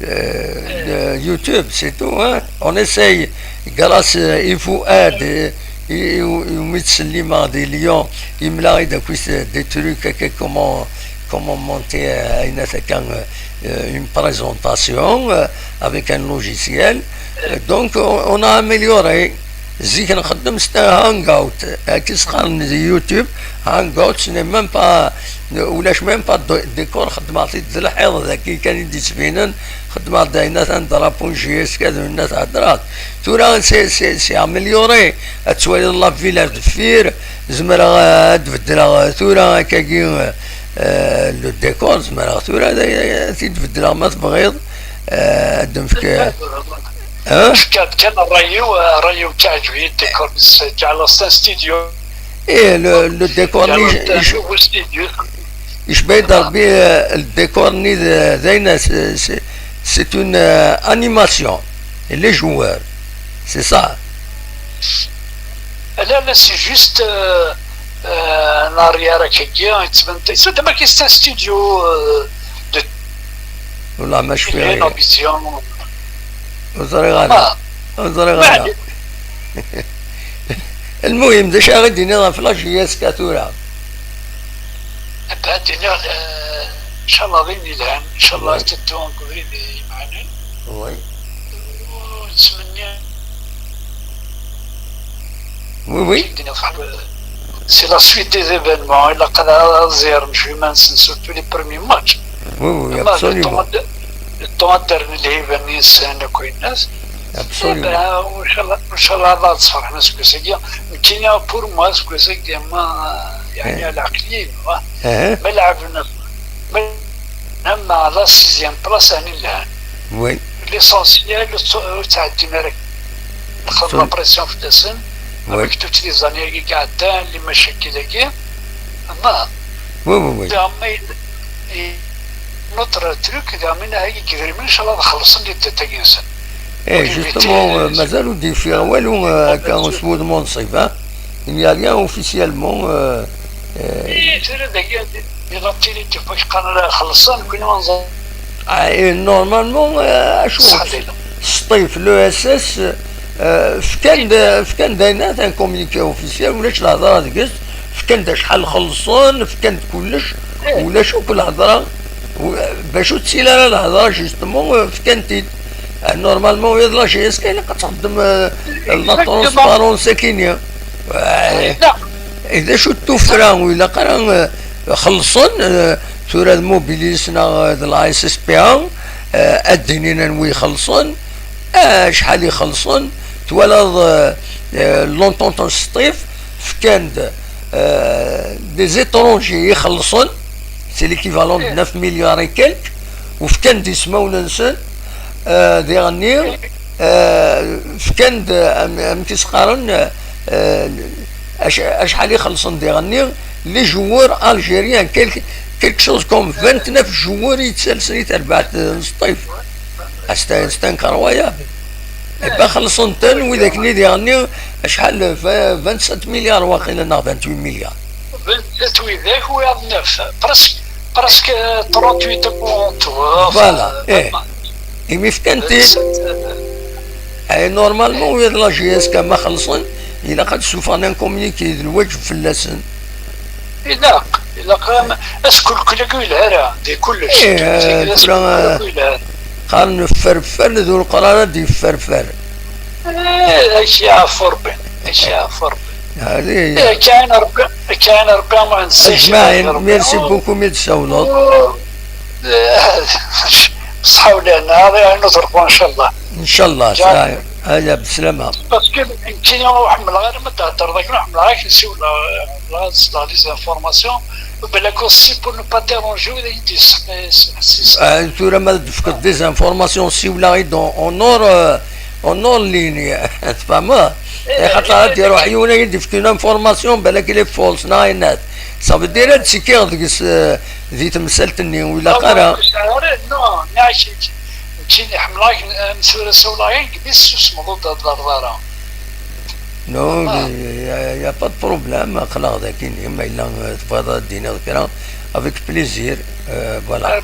euh, de YouTube, c'est tout, hein. On essaye, grâce, euh, i Fouad, euh, i, i, i umi ttsellimeɣ di Lyon, yemla-aɣ-id akkit, euh, des trucs, que, comment, comment monter, euh, une, euh, une présentation, euh, avec un logiciel. Euh, donc, on, on a amélioré. Zik nxeddem s hangout, akka s-qqaren di YouTube, hangout, ce n'est même pas, ulac même pas de décor, xeddmeɣ-t-id d lḥiḍ dagi kan i d-yettbinen, xeddmeɣ-d ayen atan drapeau n J S K d winna theddreḍ. Tura c'est, c'est, c'est amélioré, ad twaliḍ la ville ar deffir, zemreɣ, eh, ad d-beddleɣ, eh, tura akkagi, eh, eh, le décor, zemreɣ tura ad, ad t-id-beddleɣ ma tebɣiḍ, eh, ad d-nefk, eh, Hein? Fkiɣ-d kan ṛṛay-iw, ṛṛay-iw yeɛǧeb-iyi ddikor-nnes, ǧeɛleɣ-t d un studio. Eh, le, le décor-nni, ǧeɛleɣ-t d un nouveau studio. Yecba-yi-d Ṛebbi, eh, le décor-nni d, d ayen, c'est, c'est, c'est une, euh, animation. Et les joueurs, c'est ça. Là, là, c'est juste, euh, euh, un arrière akkagi, yettban-d, c'est un studio, euh, de Wallah ma cfiɣ. Télévision. Ur ẓriɣ ara. Ah. Ur ẓriɣ ara. Lmuhim, d acu ara d-tiniḍ ɣef la J S K tura? Ad d-iniɣ, eh, ncallah d ayen yelhan, ncallah ad teddu deg ubrid yemɛnen. Oui. Ur ttmenni. Oui, oui. C'est la suite des événements. Ilaq ad ẓẓiren iman-nsen, surtout les premiers matchs. Oui, oui, absolument. Le temps ad d-rren lhiba-nni-nsen akk. Absolument. Eh ben, ncallah, ncallah ad tt-ferḥen aseggas-agi. Nekkini, pour moi, aseggas-agi, ma, yeɛni, ɛla aql-i, ma, ma lɛebna, ma, ma la sixième place, ɛni lhan. Oui. L'essentiel, ur tt-, ur ttɛeddin ara. Nexdem la pression fell-asen, avec toutes les années-agi iɛeddan, les machakil-agi. Ma, oui, oui, oui. Diɣen ma yella, i-, notre truc, diɣen ma yella idrimen, ncallah ad xellṣen les dettes-agi-nsen. Eh, justement, euh, mazal ur d-yeffiɣ walu, euh, akka s wudem ur nṣib, hein. Il n'y a rien officiellement, euh, euh, eh, tura dagi, di la télé, tu peux qqaren ara xellṣen, nekkni ur nẓer. Ah, eh, normalement, euh, acu? Sṭif, l'E S S, euh, fkan-d, fkan-d ayen, un communiqué officiel, ulac lehḍra deg-s, fkan-d acḥal xellṣen, fkan-d kullec, ulac akk lehḍra, u-, bac ur ttili ara lehḍra, justement, euh, fkan-t-id. Ah, normalement, ula d la J S K ilaq ad txeddem, euh, la transparence akini. Eh, d acu d tuffra, ur ilaq ara, eh, xellṣen, eh, tura d Mobilis neɣ, eh, d la S S P A, eh, ad d-inin anwi ixellṣen, eh, acḥal ixellṣen, twalaḍ, eh, eh, l'entente n Sṭif, fkan-d, eh, des étrangers ixellṣen, c'est l'équivalent de neuf milliards et quelques, u fkan-d ismawen-nsen, eh, diɣenni, eh, fkan-d, am-, amek i s-qqaren, eh, ac-, acḥal i xellṣen diɣenni, les joueurs algériens, quelque, quelque chose comme vingt-neuf joueurs i yettalsen i terbaɛt n Sṭif. C'est un, c'est incroyable. Eh ben, xellṣen-ten, widak-nni diɣenni, acḥal, v-, vingt-sept milliards waqila, neɣ vingt-huit milliards. Vingt-sept widak, wiyaḍ neuf, presque, presque, euh, trente-huit en tout, euh, voilà, enfin, eh. Imi fkan-t-id. Vingt-sept, euh, eh, normalement, wiyaḍ la J S K ma xellṣen, ilaq ad d-ssufɣen un communiqué d lwaǧeb fell-asen. Ilaq, ilaq, am, askulkel-agi ur yelha ara, di kullec. Eh, tura, askulkel-agi ur yelha ara. Qqaren fferfer, d uleqrar ad d-yefferfer. Eh, ad k-yeɛfu Rebbi, ad k-yeɛfu Rebbi. Hadi. Eh, kan Rebbi, kan Rebbi, ma nessay. Ajmaɛin, merci beaucoup mi d-tsawleḍ. Eh, ṣṣeḥḥa u lehna, ad iɛinu Rebbi, ncallah. Ncallah, aya, beslama. Parce que nekkini ur ḥemmleɣ ara ma d-theddreḍ akken, ur ḥemmleɣ ara ad k-nsiwel, eh, ḥemmleɣ ad sleɣ les informations, balak aussi pour ne pas déranger wid i d-yesseḥ-, yesseḥsisen. Ah, tura ma d-tefkeḍ des informations, siwleɣ-id en, en or, euh, en or ligne, tfehmeḍ? Eh, axaṭer ad d-iruḥ yiwen ad yi-d-yefk une information, balak il est false, neɣ ayen-at. Ça veut dire ad ttekkiɣ deg-s, euh, di temsalt-nni, ur ilaq ara. Non, nekkini ḥemmleɣ, am tura sawleɣ-ak, mi tessusmeḍ ur d-theddreḍ ara. Non, il y a, il y a pas de problème, aql-aɣ dagi, ma yella, euh, tebɣiḍ ad d-tiniḍ kra, avec plaisir, euh, voilà.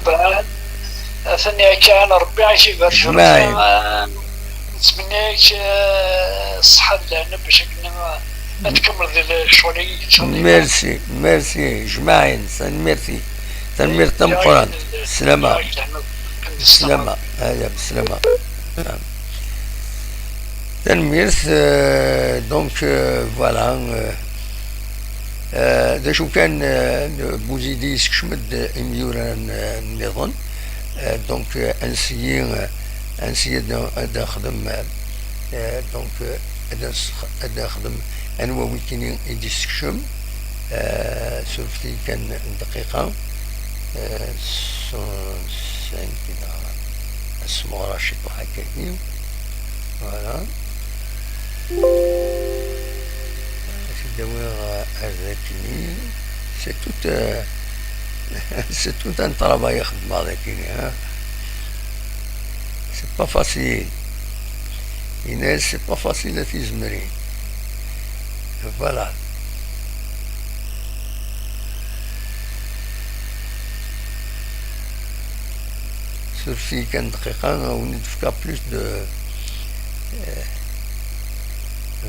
Atan yakan Rebbi ad k-ibarek. Jmaɛin. Nettmenni-ak, eh, ṣṣeḥḥa d lehna bac akken, eh, ad tkemmleḍ di lecɣal-agi, ncallah. Merci, merci, jmaɛin, tanemmirt-ik. Tanemmirt tameqqrant. Slama. Slama. Aya, slama. Tanemmirt. Euh, donc, euh, voilà. Euh, euh, d acu kan, euh, Buzidi yessekcem-d imyuran, euh, nniḍen. Euh, donc, euh, ansi, euh, ansi ad, ad nexdem, euh, donc, euh, ad nsex-, ad nexdem anwa wikini i d-yessekcem. Euh, surfet-iyi kan dqiqa. Euh, cent cinq neɣ ad smuɣreɣ ciṭuḥ akkagi. Voilà. Ad t-id-awiɣ ar dakini. C'est tout, euh, c'est tout un travail i xedmeɣ dakini, hein. C'est pas facile. Inès, c'est pas facile à tizemrin. Voilà. Surfet-iyi kan dqiqa, ad wen-d-fkeɣ plus de, euh,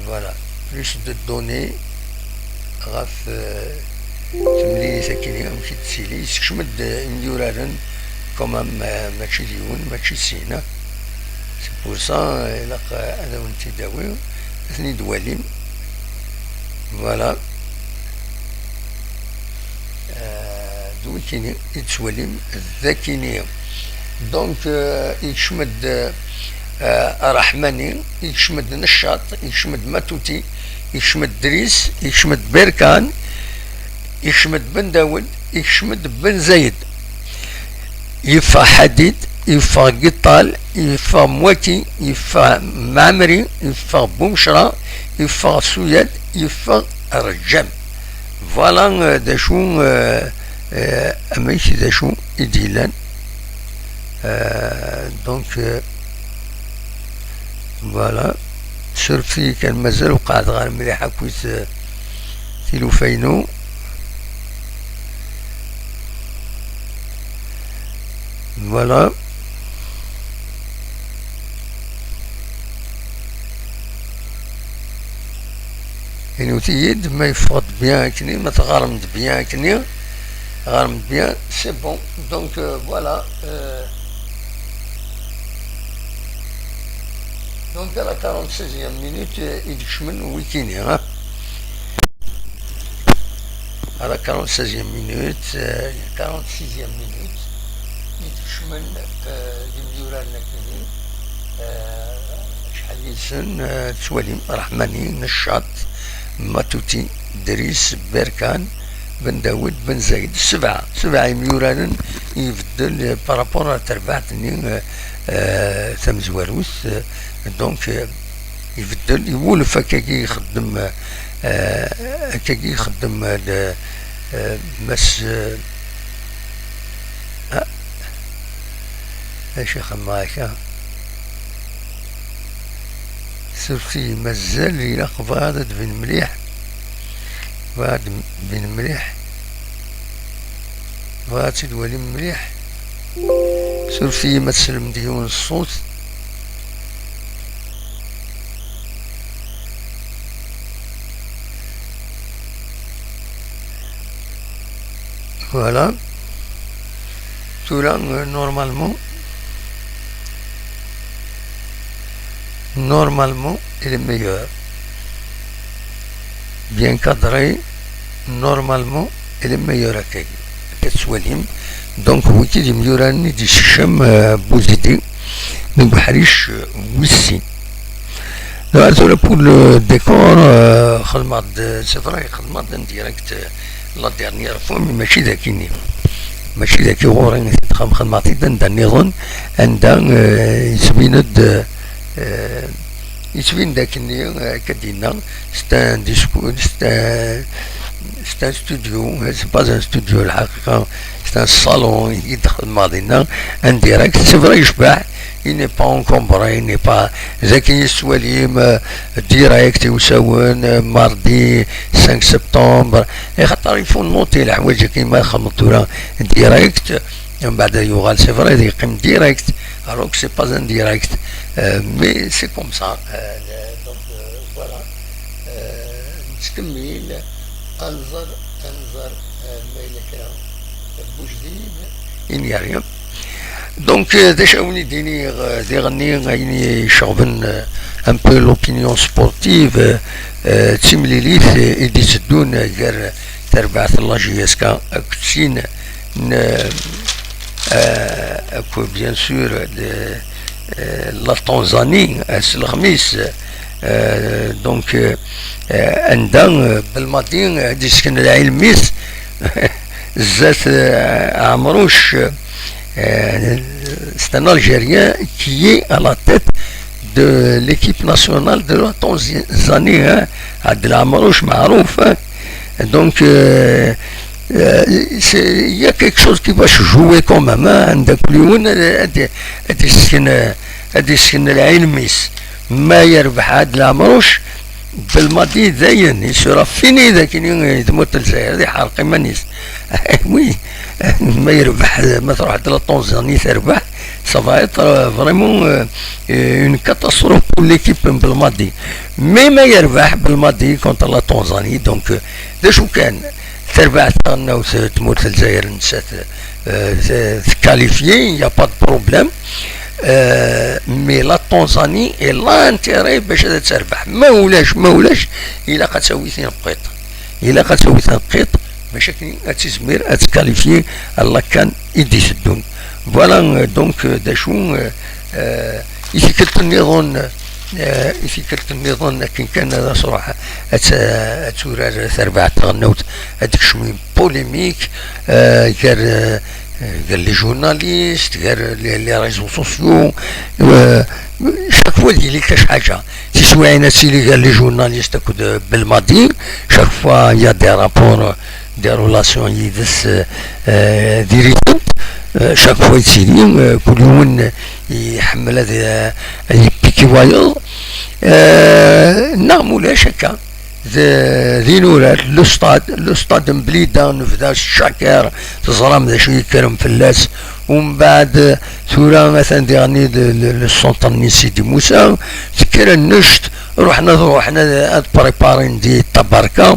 voilà, plus de données ɣef, euh, temlilit akini amek i d-tili. Yessekcem-d imyuraren quand même, euh, mačči d yiwen, mačči d sin, hein. C'est pour ça, euh, ilaq, euh, ad awen-t-id-awiɣ, ad ten-id-twalim. Voilà. Euh, d wikini i d-tettwalim, d akini. Donc, euh, yekcem-d, euh, Ṛaḥmani, yekcem-d Neccaṭ, yekcem-d Matuti, yekcem-d Dris, yekcem-d Berkan, yekcem-d Ben Dawed, yekcem-d Ben Zayed. Yeffeɣ Ḥadid, yeffeɣ Giṭal, yeffeɣ Mwaki, yeffeɣ Mɛemri, yeffeɣ Bumecra, yeffeɣ Suyad, yeffeɣ Reǧǧam. Voilà, euh, d acu, euh, euh, amek, d acu i d-yellan. Euh, donc, euh, voilà. Surfet-iyi kan, mazal ur qeɛdeɣ ara mliḥ akkit, euh, tilufa-inu. Voilà. Inut-iyi-d ma yeffeɣ-d bien akkenni, ma teɣrem-d bien akkenni, ɣrem-d bien, c'est bon. Donc, euh, voilà. Euh, donc, à la quarante-seizième minute, euh, i d-kecmen wikini, hein. À la quarante-seizième minute, euh, quarante-sixième minute, i d-kecmen, euh, d imyurar n akkenni, euh, acḥal yid-sen, euh, tettwalim, Ṛaḥmani, Neccaṭ, Matuti, Dris, Berkan, Ben Dawed, Ben Zayed, sebɛa, sebɛa imyuraren i ibeddel, euh, par rapport ar terbaɛt-nni, euh, euh, tamezwarut, euh, donc, euh, ibeddel, iwulef akkagi ixeddem, euh, akkagi ixeddem, euh, le, euh, Mass, euh, ah, acu xedmeɣ akka? Surfet-iyi, mazal ilaq bɣiɣ ad d-tbin mliḥ. Bɣiɣ ad d-tbin mliḥ. Bɣiɣ ad tt-id-walim mliḥ. Surfet-iyi ma tselmem-d yiwen ṣṣut. Voilà. Tura, euh, normalement, normalement, il est meilleur. Bien cadré, normalement, il est meilleur akkagi. Akka tettwalim. Donc, wiki d imyuran i d-yessekcem, euh, Buzidi deg uḥric, euh, wis sin. Dɣa tura, pour le décor, euh, xedmeɣ-d, c'est vrai, xedmeɣ-d en direct, euh, la dernière fois, mais mačči d akini. Mačči d aki ɣur-i, xedmeɣ, xedmeɣ-t-id anda nniḍen, anda, euh, yettbin-d, euh, yettbin-d akkenni, euh, akka d-yenna, c'est un discours, c'est un, c'est un studio, c'est pas un studio, lḥaqiqa, c'est un salon i d-xedmeɣ dinna, en direct, c'est vrai, yecbeḥ, il n'est pas encombré, il n'est pas, d akken i tettwalim, euh, direct i usawen, euh, mardi cinq septembre, axaṭer il faut noter leḥwayeǧ-agi ma txedmeḍ tura direct, mbeɛd yuɣal, c'est vrai, ad yeqqim direct, alors que c'est pas un direct, euh, mais c'est comme ça. Euh, donc, euh, voilà. Euh, nettkemmil, ad nẓer, ad nẓer, euh, ma yella kra n ujdid. Il n'y a rien. Donc, euh, d acu awen i d-iniɣ, euh, diɣenni ayen iceɣben, euh, un peu l'opinion sportive, euh, euh, d timlilit, euh, i d-itteddun, euh, gar terbaɛt n la J S K akked sin n, euh, euh, akked, bien sûr, de, euh, la Tanzanie, ass n lexmis, euh, donc, euh, euh, anda, euh, Belmadi, euh, ad d-isken lɛilm-is, zdat, euh, Ɛemruc, euh, c'est un Algérien qui est à la tête de l'équipe nationale de la Tanzanie, hein. Adel Amrouche, معروف, hein. Donc, euh, euh, c'est, il y a quelque chose qui va se jouer quand même, hein. عندك كل يوم، euh, ad, ad yesken, euh, ad yesken lɛilm-is. Ma yerbeḥ Adel Amrouche, Belmadi dayen, il sera fini, d akken i tmurt n Lezzayer, ad iḥerq iman-is. Oui, ma yerbeḥ, ma truḥ-d la Tanzanie terbeḥ, ça va être, euh, vraiment, euh, euh, une catastrophe pour l'équipe n Belmadi. Mais ma yerbeḥ Belmadi contre la Tanzanie, donc, euh, d acu kan, terbaɛt taɣelnawt, euh, tmurt n Lezzayer nettat, euh, t-, tqualifier, il n'y a pas de problème. Euh, mais la Tanzanie, elle a intérêt باش ad terbeḥ. Ma ulac, ma ulac, ilaq ad tawi tineqqiṭ. Ilaq ad tawi tineqqiṭ باش akken ad tizmir ad tqualifier à la CAN i d-iteddun. Voilà, euh, donc, euh, d acu, euh, euh, i tikkelt nniḍen, euh, i tikkelt nniḍen akken kan ad as-ruḥ ad t-, ad turar terbaɛt taɣelnawt, ad d-kecmen polémique, euh, gar, euh, gar les journalistes, gar les, les réseaux sociaux, euh, chaque fois il y a quelque chose. Tiswiɛin ad tili gar les journalistes akked, euh, Belmadi, chaque fois il y a des rapports, euh, des relations yid-s, euh, euh, diri-tent, euh, chaque fois yettili, euh, kul yiwen iḥemmel ad, euh, ad yepiki wayeḍ, euh, neɣ ma ulac akka. D, d inurar, le stade, le stade n Blida, nebda s Cakir, teẓram d acu yekkren fell-as. Umbeɛd, tura atan diɣen d, le, le centre-nni Sidi Musa, tekker annect, ruḥen ad, ruḥen ad, ad préparin di Tabarka,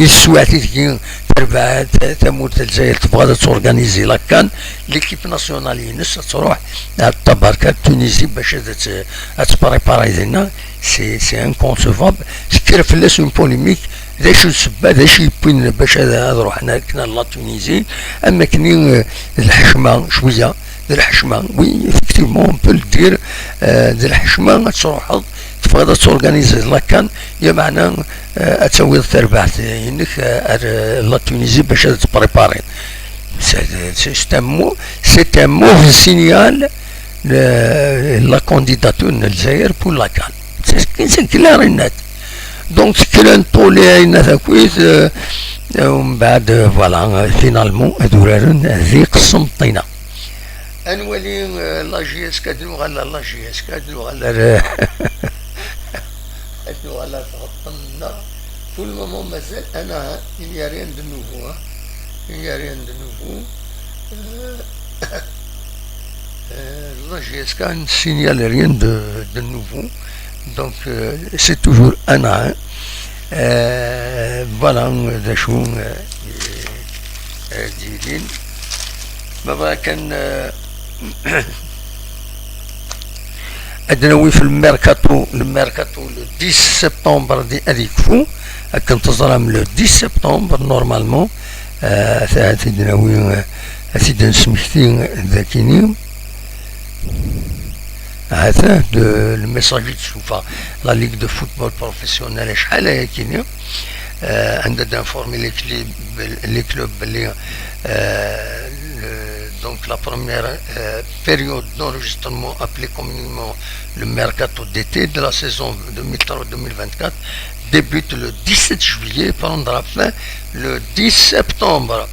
i teswiɛt ideg terbeɛt tamurt n Lezzayer tebɣa ad torganizi la CAN, l'équipe nationale-ines ad truḥ ar Tabarka, Tunisie, bac ad, ad, ad tprépari dinna. C'est, c'est inconcevable. Tekker fell-as une polémique. D acu ssebba, d acu yewwin bac ad, ad ruḥen akken ar la Tunisie? Am akken, euh, d lḥecma, cwiya, d lḥecma. Oui, effectivement, on peut le dire, euh, d lḥecma ad truḥeḍ, tebɣiḍ ad torganiziḍ la CAN, lameɛna, euh, ad tawiḍ tarbaɛt-inek, euh, ar, euh, la Tunisie bac ad tprépariḍ. C'est, c'est, c'est un mau-, c'est un mauvais signal, le, la candidature n Lezzayer pour la CAN. C'est, c'est clair et net. Donc, tekker n ṭuli ayen takit, euh, euh, umbeɛd, euh, voilà, euh, finalement, ad uraren di Qsenṭina. Ad nwali, euh, la J S K, ad nuɣal ar la J S K, ad nuɣal ar, ad nuɣal ar tɣeṭṭen-nneɣ. Pour le moment, mazal, ana, il n'y a rien de nouveau, hein. Il n'y a rien de nouveau. Euh, euh, la J S K ne signale rien de, de nouveau. Donc, euh, c'est toujours un à un. Euh, voilà, d acu, euh, euh, d-yilin. Ma bɣa kan, euh, ad nawi f le mercato, le mercato le dix septembre di ad yekfu, akken teẓram le dix septembre, normalement, euh, ad t-id-nawi, euh, ad t-id-nesmekti dagini. Hata, de, le message de Soufa, la Ligue de football professionnel, acḥal ayakini, euh, anda d'informer les clubs, les clubs, les, euh, le, donc la première, euh, période d'enregistrement appelée communément le mercato d'été de la saison deux mille trois deux mille vingt-quatre débute le dix-sept juillet et prendra fin le dix septembre.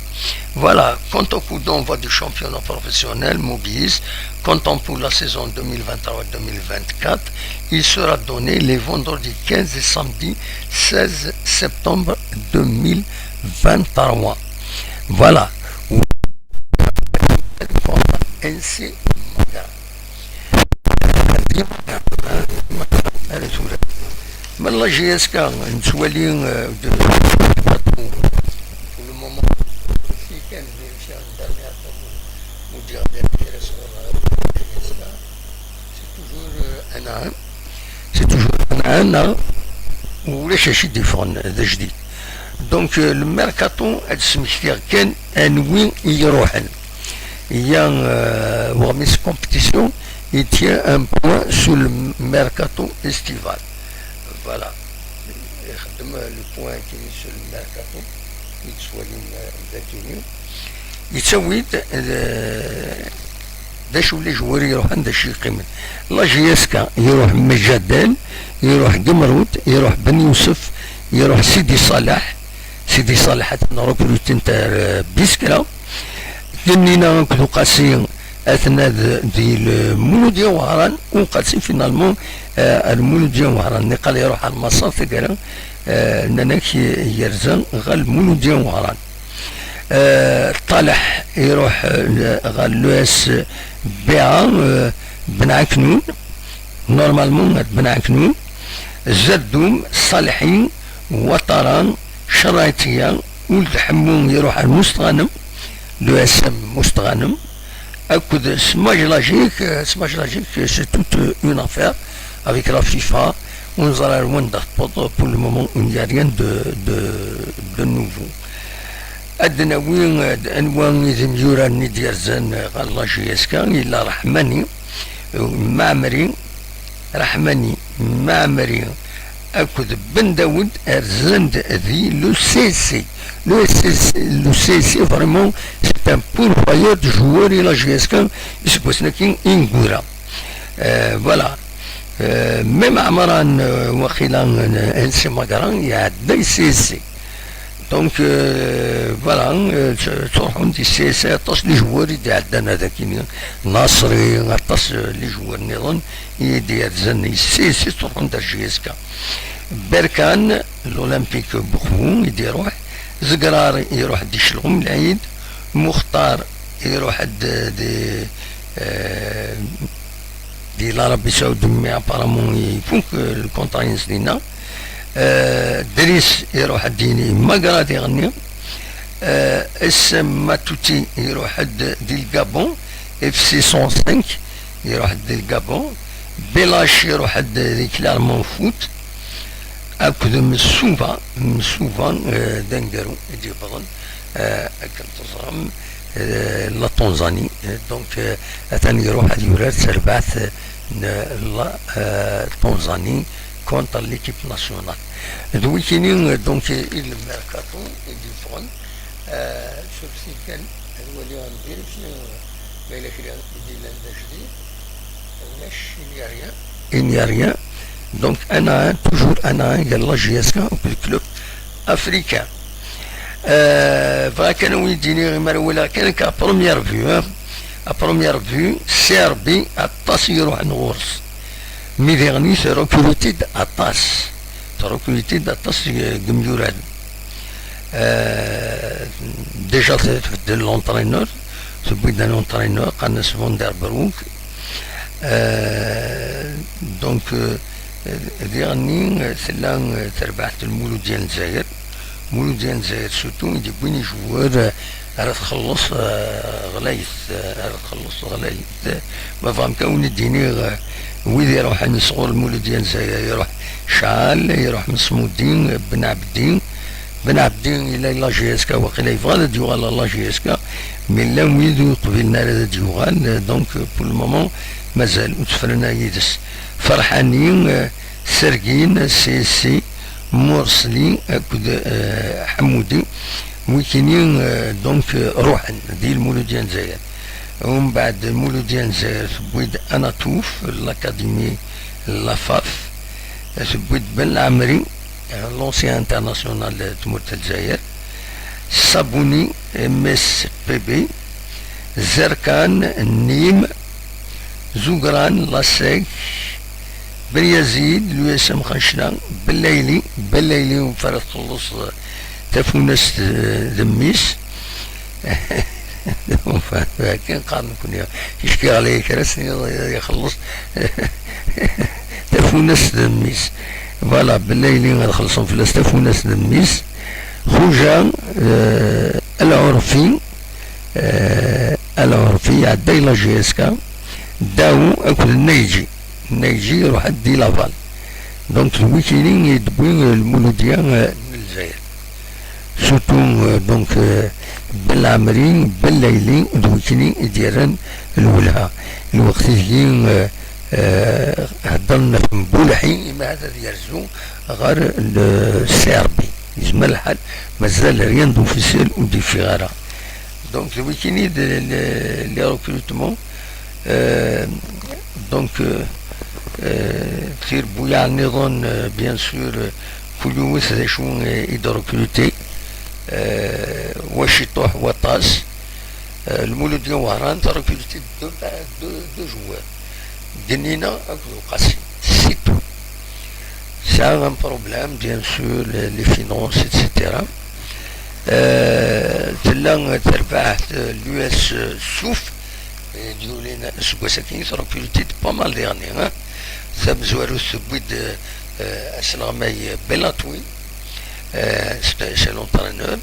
Voilà, quant au coup d'envoi du championnat professionnel Mobius, comptant pour la saison deux mille vingt-trois deux mille vingt-quatre, il sera donné les vendredis quinze et samedi seize septembre deux mille vingt-trois. Voilà. N C Magara. Ara tura. Ma la J S K, nettwali, euh, de, pour le moment, fi kan vérifier une dernière fois, mu ǧǧiɣ d kra sɣur, euh, Anɛam. C'est toujours Anɛam, neɣ ulac acu i d-yeffɣen d ajdid. Donc, euh, le mercato, ad d-smektiɣ kan anwi i iruḥen. Il y a, euh, Wermis Competition, il tient un point sur le mercato estival. Voilà. Ixeddem le point kini sur le mercato, i yettwalin, euh, d akini. Yettawi-d, euh, d acu les joueurs iruḥen, d acu yeqqimen. La J S K, iruḥ Mejadel, iruḥ Gemrut, iruḥ Ben Youssef, iruḥ Sidi Saleh. Sidi Saleh atan recruté ntar, euh, Biskra. Tinina akked Uqasi atna d-, di Lmuludya Wehran, Uqasi finalement, euh, ar Lmuludya Wehran. Niqal iruḥ ar Maṣer taggara, euh, nnan-ak yerza ɣer Lmuludya Wehran. Euh, Ṭaleḥ iruḥ, euh, ɣer l'U S B A, euh, Ben Aknoun, normalement ar Ben Aknoun, Zadum, Salḥi, Watara, Ceraitiya, Uld Ḥemmu iruḥ ar Mustɣanem, l'U S M Mustɣanem, akked Smaj Lagic, euh, Smaj Lagic, euh, c'est toute, euh, une affaire avec la FIFA. Ur neẓri ar wanda tewweḍ, pour le moment, il n'y a rien de, de, de nouveau. Ad d-nawi, euh, anwa i d imyurar-nni d-yerzan, euh, ɣer la J S K, yella Raḥmani, euh, Maɛmri, Raḥmani, Maɛmri, akked Ben Dawed rzan-d di le C C. Le C C, le C C, vraiment, c'est un pourvoyeur de joueurs i la J S K, iseggasen-agi ineggura. Euh, voilà. Euh, même Ɛemran, euh, waqila, euh, N C Magra, iɛedda i C C. Donc, euh, voilà, euh, tt-, ttruḥun di C C aṭas n les joueurs i d-iɛeddan ad akini. Nasri, aṭas, euh, n les joueurs nniḍen i d-yerzan i C C, ttruḥun-d ar J S K. Berkan, l'Olympique Moscou i d-iruḥ. Zegrar iruḥ di Chelɣum Lɛid. Muxtar iruḥ-d di, euh, di l'Arabie Saoudite, mais apparemment ifuk, euh, le contrat-ines dinna. Euh, Dris iruḥ-d di Magra diɣenni. Euh, S M Matouti iruḥ-d di Gabon. F C cent cinq iruḥ-d di Gabon. Belac iruḥ-d di Clermont Foot. Akked Msuva, Msuva, euh, d aneggaru i d-yewwḍen, euh, akken teẓram, euh, la Tanzanie. Euh, donc, euh, atan iruḥ ad yurar d tarbaɛt, euh, n la, euh, Tanzanie contre l'équipe nationale. D wikini, euh, donc, euh, i le mercato i d-yeffɣen, euh, sur site kan, ad waliɣ, ad vérifier, euh, ma yella kra i d-yellan d ajdid. Ulac, il n'y a rien. Il n'y a rien. Donc, Anɛam, toujours Anɛam, il y a la J S K, le club africain. Euh, bɣiɣ kan ad wen-d-iniɣ, imar walaɣ kan akka, à première vue, hein. À première vue, C R B, aṭas i iruḥen ɣur-s. Mi diɣen i trekruti-d aṭas. Trekruti-d aṭas n yimyuraren. Euh, déjà, t-, tbeddel l'entraîneur, tewwi-d un entraîneur, qqaren-as Van der Broek. Euh, donc, euh, diɣenni, euh, tella, euh, terbaɛt n Lmuludya n Lezzayer. Lmuludya n Lezzayer, surtout, i d-yewwin ijewwer, euh, ara txelleṣ, euh, ɣlayet, euh, ara txelleṣ ɣlayet. Ma bɣam kan wen-d-iniɣ, euh, wid iruḥen sɣur Lmuludya n Lezzayer, iruḥ Cɛal, iruḥ Mesmudi, Ben Ɛebdi. Ben Ɛebdi yella la J S K, waqila yebɣa ad d-yuɣal ɣer la J S K, mais llan wid ur qbilen ara ad d-yuɣal, euh, donc, euh, pour le moment, mazal ur tefren ara yid-s. Ferḥani, euh, Sergin, Sisi, Mursli akked, euh, Ḥemmudi, wikini, euh, donc, euh, ruḥen di Lmuludya n Lezzayer. Umbeɛd Lmuludya n Lezzayer tewwi-d Anatouf, l'Académie Lafaf, tewwi-d Ben Lɛemri, euh, l'ancien international n tmurt n Lezzayer, Sabuni, M S P B, Zerkan, Nîmes, Zugran, l'A S S E C, Ben Yazid, l'U S M Xancla, Belayli, Belayli ur ara txelleṣ, eh, tafunast, eh, d mmi-s. Akken qqaren nekkni, ticki ɣlay kra s-, ixelleṣ tafunast d mmi-s. Voilà, Belayli ad xellṣen fell-as tafunast d mmi-s. Xuja, eh, Lɛurfi, eh, Lɛurfi, iɛedda i la J S K. Daou akked Nayji. Nna Yeǧi iruḥ-d di Laval. Donc d wikini i d-wwi, euh, Lmuludya, euh, n Lezzayer. Surtout, euh, donc, euh, Ben Lɛemri, Ben Layli, d wikini i d-yerran lwelha. Lweqt-agi, euh, euh, heddren ɣef Mbulḥi, imi ad yerzu ɣer le C R B. Yezmer lḥal, mazal rien d'officiel ur d-yeffiɣ ara. Donc d wikini d le, les recrutements. Euh, donc, euh, euh, tirbuyaɛ nniḍen, euh, bien sûr, euh, kul yiwet d acu, euh, i d-recruter, euh, wa ciṭuḥ, waṭas. Euh, Lmuludya Wehran trecruter deux, deux, deux joueurs, Gnina akked Uqasi, c'est tout. Ça a un problème, bien sûr, les, les finances, et cetera. Euh, tella terbaɛt, euh, l'U S Souf, euh, d-yulin seg wass-agi, trecruter-d pas mal dernier, hein. Tamezwarut tewwi-d, euh, asleɣmay Belatwi, euh, c'est, c'est l'entraîneur.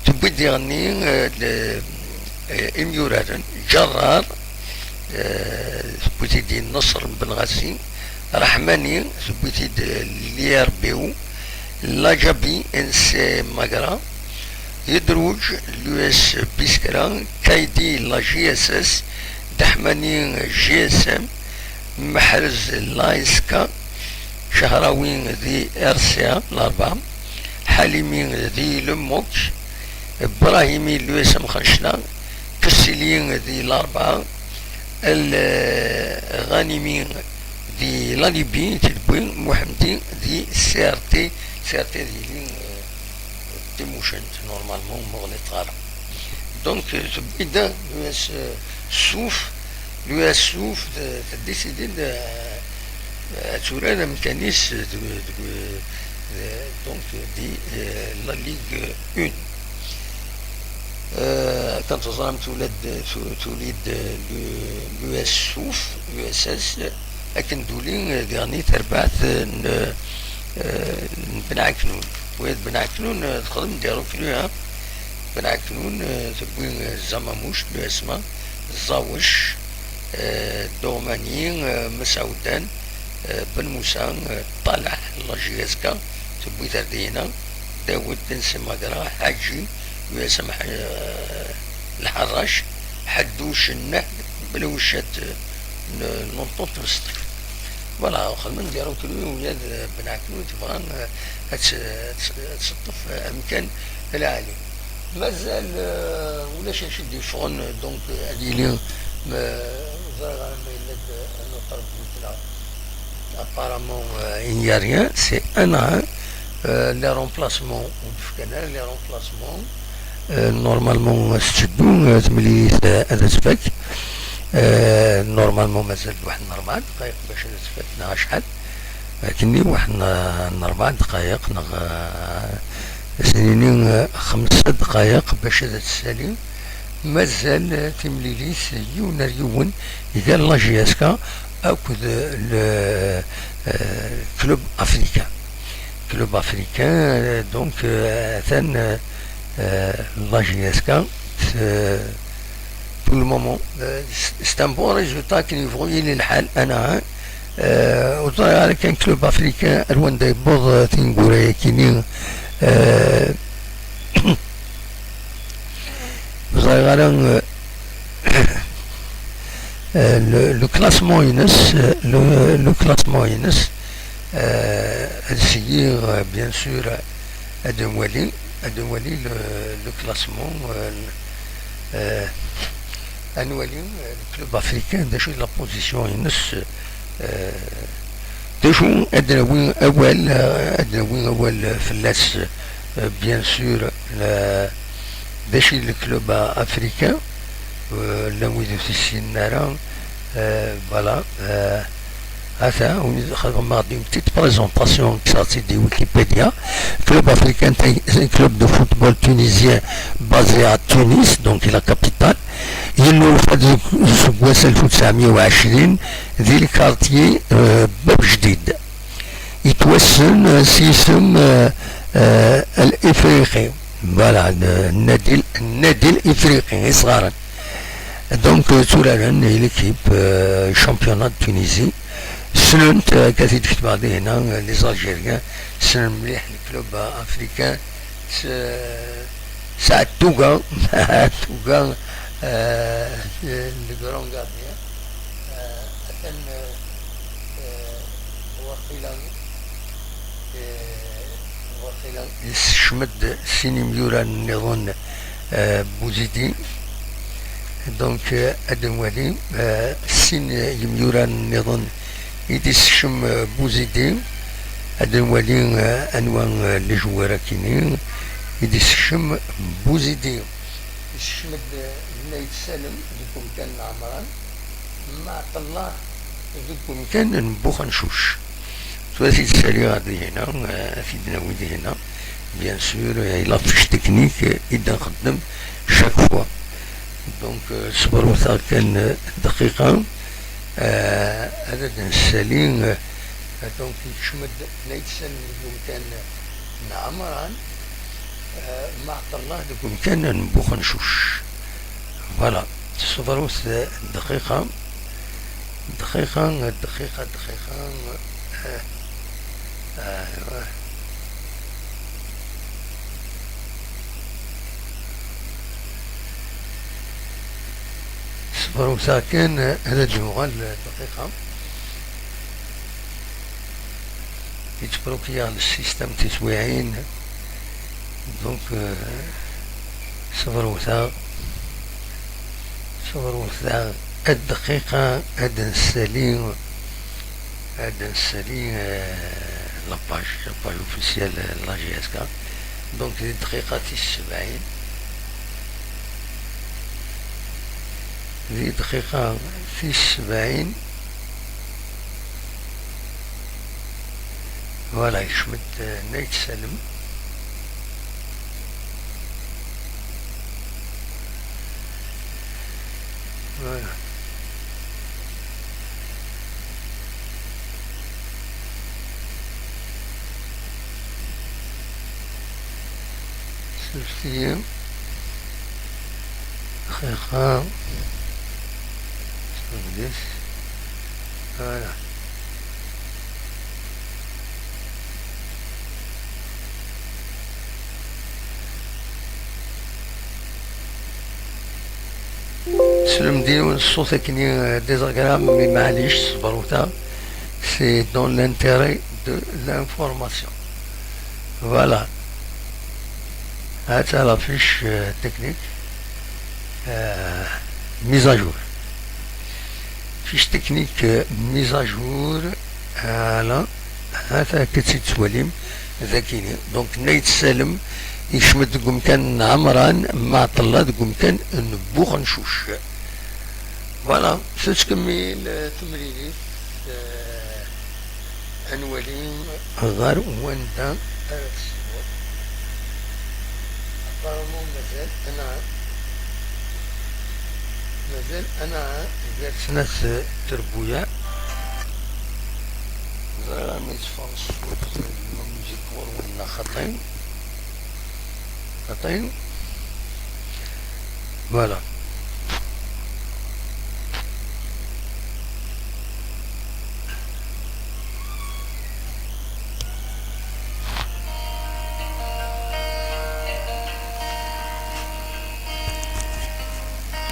Tewwi-d diɣenni, euh, le, euh, imyuraren, Ǧerrar, euh, tewwi-t-id Nasser Ben Ɣasi, Raḥmani, tewwi-t-id, euh, l'I R B U, Lajabi N C Magra, Yedruǧ, l'U S Biskra, Kaydi, la J S S, Daḥmani, G S M, Meḥrez, la S K, Cehrawi di R C A, Larebɛa, Ḥalimi di Lemmuk, Brahimi, l'U S M Xancla, Kessili di Larebɛa, El Ghanimi di la Libye, Tilbwi, Muḥemdi di C R T, C R T di Lille, euh, Timucent, normalement, ur ɣliṭ ara. Donc, euh, tewwi-d l'U S Souf, l'U S Souf, euh, teddi-d, euh, ad turar amkan-is deg, deg, euh, donc, di, euh, la Ligue un. Euh, kan teẓram, tulad, tu-, tuli-d, euh, l'U-, l'U S Souf, U S S, akken d-tuli, euh, diɣen terbaɛt, euh, n, euh, n Ben Ɛeknun. Wid Ben Ɛeknun, euh, texdem des recrues, hein. Ben Ɛeknun, euh, tewwi, euh, Zamamuc, l'U S M A, Ẓawec, euh, Doɣmani, euh, Mesɛudan, euh, Ben Musa, euh, Ṭalaḥ, la J S K, tewwi Tardina, Dawed, N C Magra, Ḥaǧi, U S M Ḥ-, euh, Lḥerrac, Ḥedduc, Nnah, Belweccat, euh, n, n Lṭuṭ Mseṭṭi. Voilà, xedmen des recrues, ula d Ben Ɛeknun tebɣa, euh, ad tt-, ad tt-, ad teṭṭef, euh, amkan lɛali. Mazal, euh, ulac acu d-yeffɣen, donc, euh, ad yili, euh, ẓriɣ ara ma yella-d, euh, un autre but-là. Apparemment, euh, il n'y a rien, c'est un à un. Euh, les remplacements, ur d-fkan ara les remplacements. Euh, normalement, euh, tetteddu, euh, temlilit, euh, ad tfak. Euh, normalement, mazal-d waḥed n rebɛa dqayeq bac ad tfak, neɣ acḥal. Akken i waḥed n, n rebɛa dqayeq, neɣ, euh, ad s-nini, euh, xemsa dqayeq bac ad tessali. Mazal, euh, timlilit yiwen ar yiwen gar la J S K akked, euh, le, euh, club africain. Club africain, euh, donc, euh, atan, euh, euh, la J S K, euh, pour le moment, euh, c'est, c'est un bon résultat qui nous voit, il est le hal, un à un. Euh, ur ẓriɣ ara kan club africain ar wanda yewweḍ, euh, tineggura-yakini, euh, ur ẓriɣ ara, euh, euh, le, le classement-ines, euh, le, le classement-ines, euh, ad syiɣ, euh, bien sûr, ad nwali, ad nwali le, le classement, euh, euh, ad nwali, euh, le club africain, d acu i la position-ines, euh, d acu ad d-nawi awal, euh, ad d-nawi awal fell-as, euh, bien sûr, la, d acu i le club africain, euh, llan wid ur t-ssinen ara, euh, voilà, euh, Ata, xedmeɣ-d une petite présentation, kkseɣ-tt-id di Wikipedia. Club africain, c'est un club de football tunisien basé à Tunis, donc la capitale. Yennufa deg useggas alef u tesɛemya u ɛecrin di lkartyi, euh, Bab Jdid. Yettwassen, euh, s yisem, euh, euh, Al Ifriqi. Voilà, le Nadi, Nadi Al Ifriqi, isɣaren. Donc, euh, tturaren i l'équipe, euh, championnat de Tunisie. Ssnen-t, eh, akka t-id-ketbeɣ di hna, eh, les Algériens, ssnen mliḥ le club, eh, africain, s-, sɛan tuga, tuga, eh, le grand gardien, eh, atan, eh, eh, waqila, eh, waqila yessekcem-d sin imyura nniḍen, eh, Bouzidi. Donc, euh, ad nwali, euh, sin yimyura nniḍen i d-issekcem, euh, Bouzidi. Ad nwali, euh, anwa, euh, n ijewwir akini i d-issekcem Bouzidi. Yessekcem-d, euh, Nayt Salem deg umkan n Ɛemran, Mɛeṭellah deg umkan n Buxencuc. Tura ad t-id-ssaliɣ di hna, euh, ad t-id-nawi di hna. Bien sûr, euh, la fiche technique, euh, i d-nxeddem chaque fois. Donc, euh, sberwteɣ kan, euh, dqiqa, euh, ad d-nessali, euh, donc, yekcem-d Nayt Salem deg umkan n Ɛemran, euh, Mɛeṭellah deg umkan n Buxencuc. Voilà, sberwt dqiqa, dqiqa, dqiqa, dqiqa, euh, euh, Sberwteɣ kan, ad d-nuɣal dqiqa. Yettbloki-yaɣ le système tiswiɛin. Donc, euh, sberwteɣ, sberwteɣ. Dqiqa, ad d-nsali. Ad d-nsali, euh, la page, la page officielle, euh, la G S K. Donc, di dqiqa tis sebɛin. Di dqiqa tis sebɛin. Voilà, yekcem-d, euh, Nayt Salem. Voilà. Sefti. Dqiqa. Sefti. Voilà. Teslemd yiwen ṣṣut akkenni, euh, désagréable, mais maɛlic, sberwteɣ. C'est dans l'intérêt de l'information. Voilà. Hata la fiche, euh, technique, euh, mise à jour. Fiche technique, euh, mise à jour. Voilà. Hata akka tt-id-tettwalim. Dakini. Donc, Nayt Salem yekcem-d deg umkan n Ɛemran, Mɛeṭellah deg umkan n Buxencuc. Voilà, tettkemmil, euh, temlilit, euh, ad nwali ɣer wanda ara tessiweḍ. Apparemment mazal ad nɛaw-, mazal ad nɛaw-, gar snat, euh, trebbuyaɛ. Ẓriɣ armi yetteffeɣ ṣṣut, euh, la musique ɣur-wen neɣ xaṭi. Xaṭi. Voilà.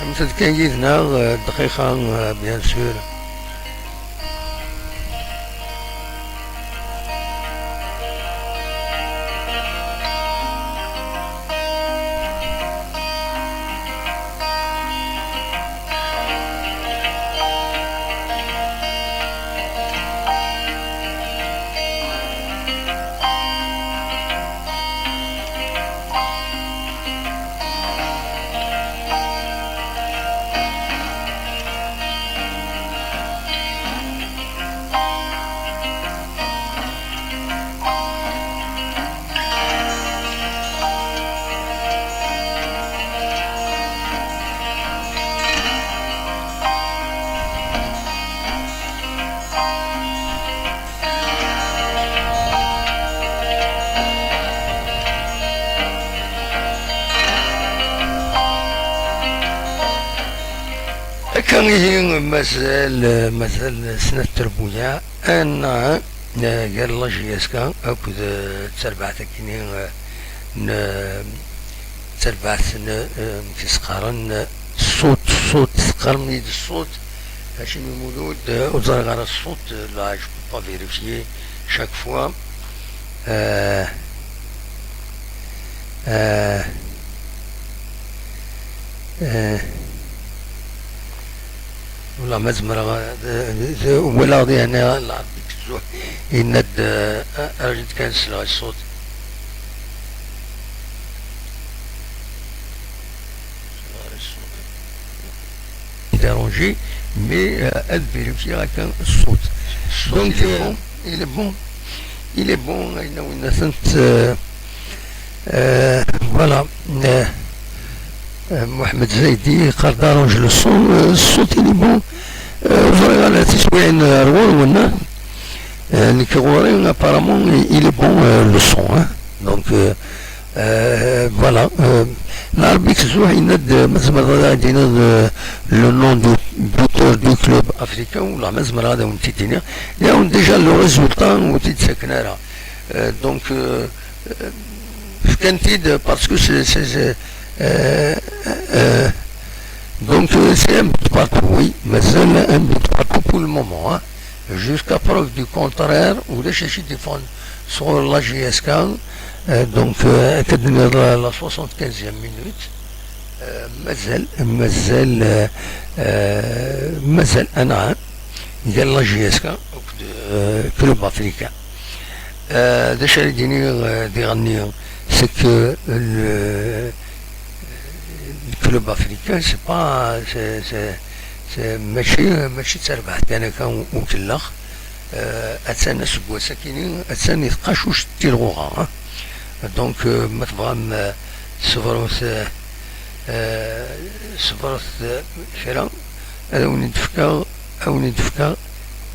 Amsed kan yid-neɣ, euh, dqiqa, euh, bien sûr. Ihi mazal, mazal snat trebbuyaɛ, annaɣ, eh, gar la J S K akked, eh, d tarbaɛt akkenni, eh, n, eh, d tarbaɛt n, eh, amek i s-qqaren, eh, ṣṣut, ṣṣut, teqqarem-iyi-d ṣṣut, acimi Mulud, eh, ur ẓriɣ ara ṣṣut, eh, là, je peux pas vérifier chaque fois. Eh, eh, eh, Wala ma zemreɣ, eh, eh, walaɣ dihin, eh, Lɛerbi Zzuḥ yenna-d, eh, eh, rǧut kan, sleɣ i ṣṣut. Dérangé, mais, euh, ad vérifier akka ṣṣut. Donc, il est, euh, bon. Il est bon. Il est bon, ayen a win-, euh, euh, voilà. Euh, euh, Mohamed Zaidi, quand arrange le son, euh, ṣṣut, il est bon. Euh, ẓriɣ ala tiswiɛin, euh, ar ɣur-wen, euh, nekk ɣur-i, apparemment, il, il est bon, euh, le son, hein. Donc, euh, Euh, voilà, euh, Lɛerbi Zzuḥ yenna-d, euh, ma tzemreḍ ad d-tiniḍ, euh, le nom du buteur du club africain, wala ma zemreɣ ad awen-t-id-iniɣ. Yaw déjà le résultat ur t-id-ttaken ara. Euh, donc, euh, euh, fkan-t-id parce que c'est, c'est, c'est, euh, euh, donc, euh, c'est un but partout, oui, mazal un but partout pour le moment, hein. Jusqu'à preuve du contraire, ulac acu i d-iffɣen sɣur la J S K, euh, donc, euh, akken d-tenniḍ la, la soixante-quinzième minute, euh, mazal, mazal, euh, euh, mazal anɛam gar la J S K akked, euh, Club Africain. Euh, d acu ara d-iniɣ, euh, diɣenni, c'est que le, le club africain, c'est pas, c'est, c'est, c'est, mačči, mačči d tarbaɛt kan akka u-, ukellex. Euh, attan aseggas akkin-nni, attan i tqacuct n tilɣuɣa, hein. Donc, euh, ma tebɣam, euh, tṣebret, euh, euh, ṣebret, euh, kra, ad awen-d-fkeɣ, ad awen-d-fkeɣ,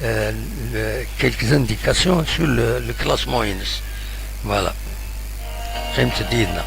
euh, le, quelques indications sur le, le classement-ines. Voilà. Qqimet-d yid-neɣ.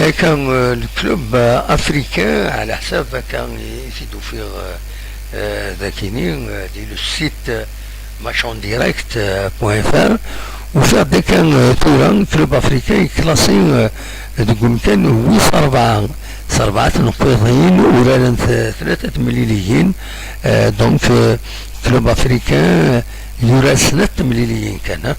Akka, euh, le club, euh, africain, ɛla ḥsab akka i t-id-ufiɣ, euh, euh, dakini, euh, di le site, euh, match en direct, euh, point F R, ufiɣ-d akka, euh, tura club africain yeklasi, euh, deg umkan wis rebɛa, s rebɛa tneqqiḍin, uraren t-, tlata temliliyin, euh, donc, euh, club africain, euh, yurar snat temliliyin kan, hein.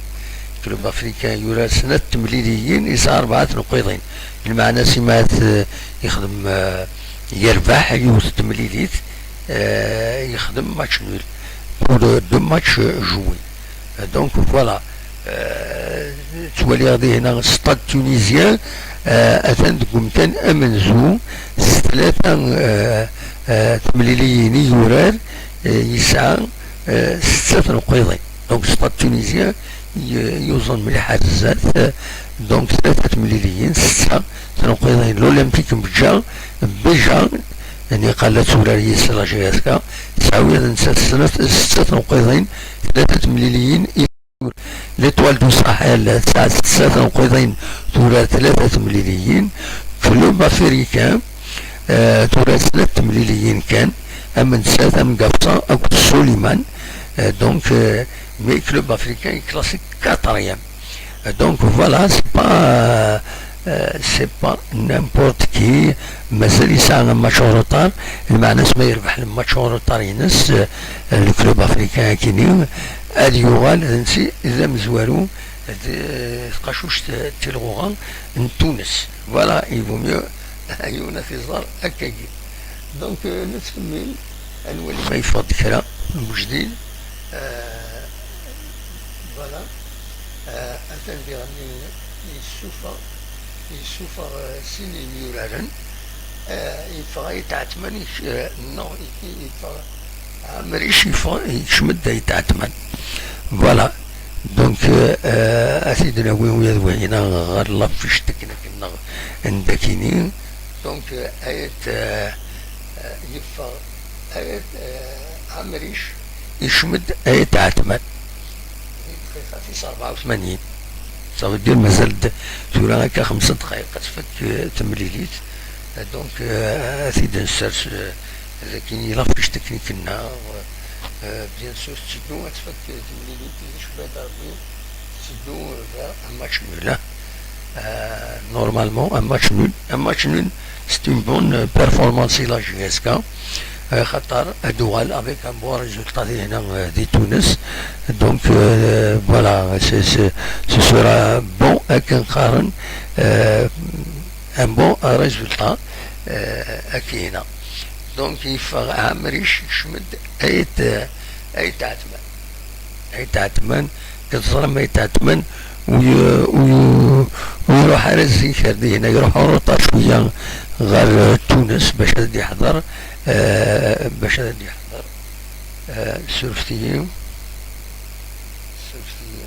Club africain yurar snat temliliyin, yesɛa rebɛa tneqqiḍin. Lmeɛna, sima t-, yexdem, euh, yerbeḥ yiwet temlilit, euh, yexdem match nul pour, euh, deux matchs, euh, joués. Euh, donc, voilà. Euh, ttwaliɣ dihna Stade Tunisien, euh, atan deg umkan amenzu s tlata, euh, euh, temliliyin i yurar, euh, yesɛa, euh, setta tneqqiḍin. Donc, Stade Tunisien y-, yuẓen mliḥ ar zdat, euh, donc, tlata temliliyin, setta tneqqiḍin. L'Olympique n Beja, Beja, niqal la turar yis la J S K, tesɛa ula d nettat snat, setta tneqqiḍin, tlata temliliyin i L'Étoile du Sahel tesɛa setta tneqqiḍin, turar tlata temliliyin. Club Africain, euh, turar snat temliliyin kan, am nettat, am Gafsa akked Suliman. Euh, donc, euh, mais Club Africain est classé quatrième. Euh, donc voilà, c'est pas, euh, euh, c'est pas n'importe qui. Mazal yesɛa un match en retard. Lmeɛna-s ma yerbeḥ le match en retard-ines, euh, le Club Africain akini, ad yuɣal d nsi d amezwaru d tqacuct tilɣuɣa n Tunes. Voilà, il vaut mieux yiwen ad t-iẓer akkagi. Donc, euh, nettkemmil, ad nwali ma yeffeɣ-d kra n wejdid. Euh, voilà. Euh, atan diɣen yessufeɣ, yessufeɣ, euh, sin yemyuraren. Euh, yeffeɣ Ayt Ɛetman, yek-, euh, non, yek-, yeffeɣ Ɛamric, yeffeɣ, yekcem-d Ayt Ɛetman. Voilà. Donc, euh, euh, ad t-id-nawi ula d wahina ɣer la fiche technique-nneɣ n dakini. Donc, euh, Ayt, euh, euh, yeffeɣ Ayt, euh, Ɛamric, yekcem-d Ayt Ɛetman. Di dqiqa tis rebɛa u tmanyin. Ça veut dire mazal-d tura akka xemsa ddqayeq ad tfak, euh, temlilit. Euh, donc, euh, ad t-id-nessers, euh, dagi la fiche technique-nneɣ. Euh, bien sûr, tetteddu ad tfak, euh, temlilit, d acu bada Rebbi, tetteddu vers un match nul, hein. Euh, normalement, un match nul. Un match nul, c'est une bonne, euh, performance i la J S K. Euh, xaṭer ad d-tuɣal avec un bon résultat dihna, euh, di Tunes. Donc, euh, voilà, c'est, c'est, ce sera bon, akken qqaren, euh, un bon résultat, euh, akkin-a. Donc, yeffeɣ Ɛamric, yekcem-d Ayt, Ayt Ɛetman. Ayt Ɛetman, teẓram Ayt Ɛetman, ur y-, ur y-, ur iruḥ ara zik ar dihna, iruḥ en retard cwiya ɣer, euh, Tunes bac ad d-iḥḍer, euh, bac ad d-iḥḍer, euh, surfet-iyi, surfet-iyi,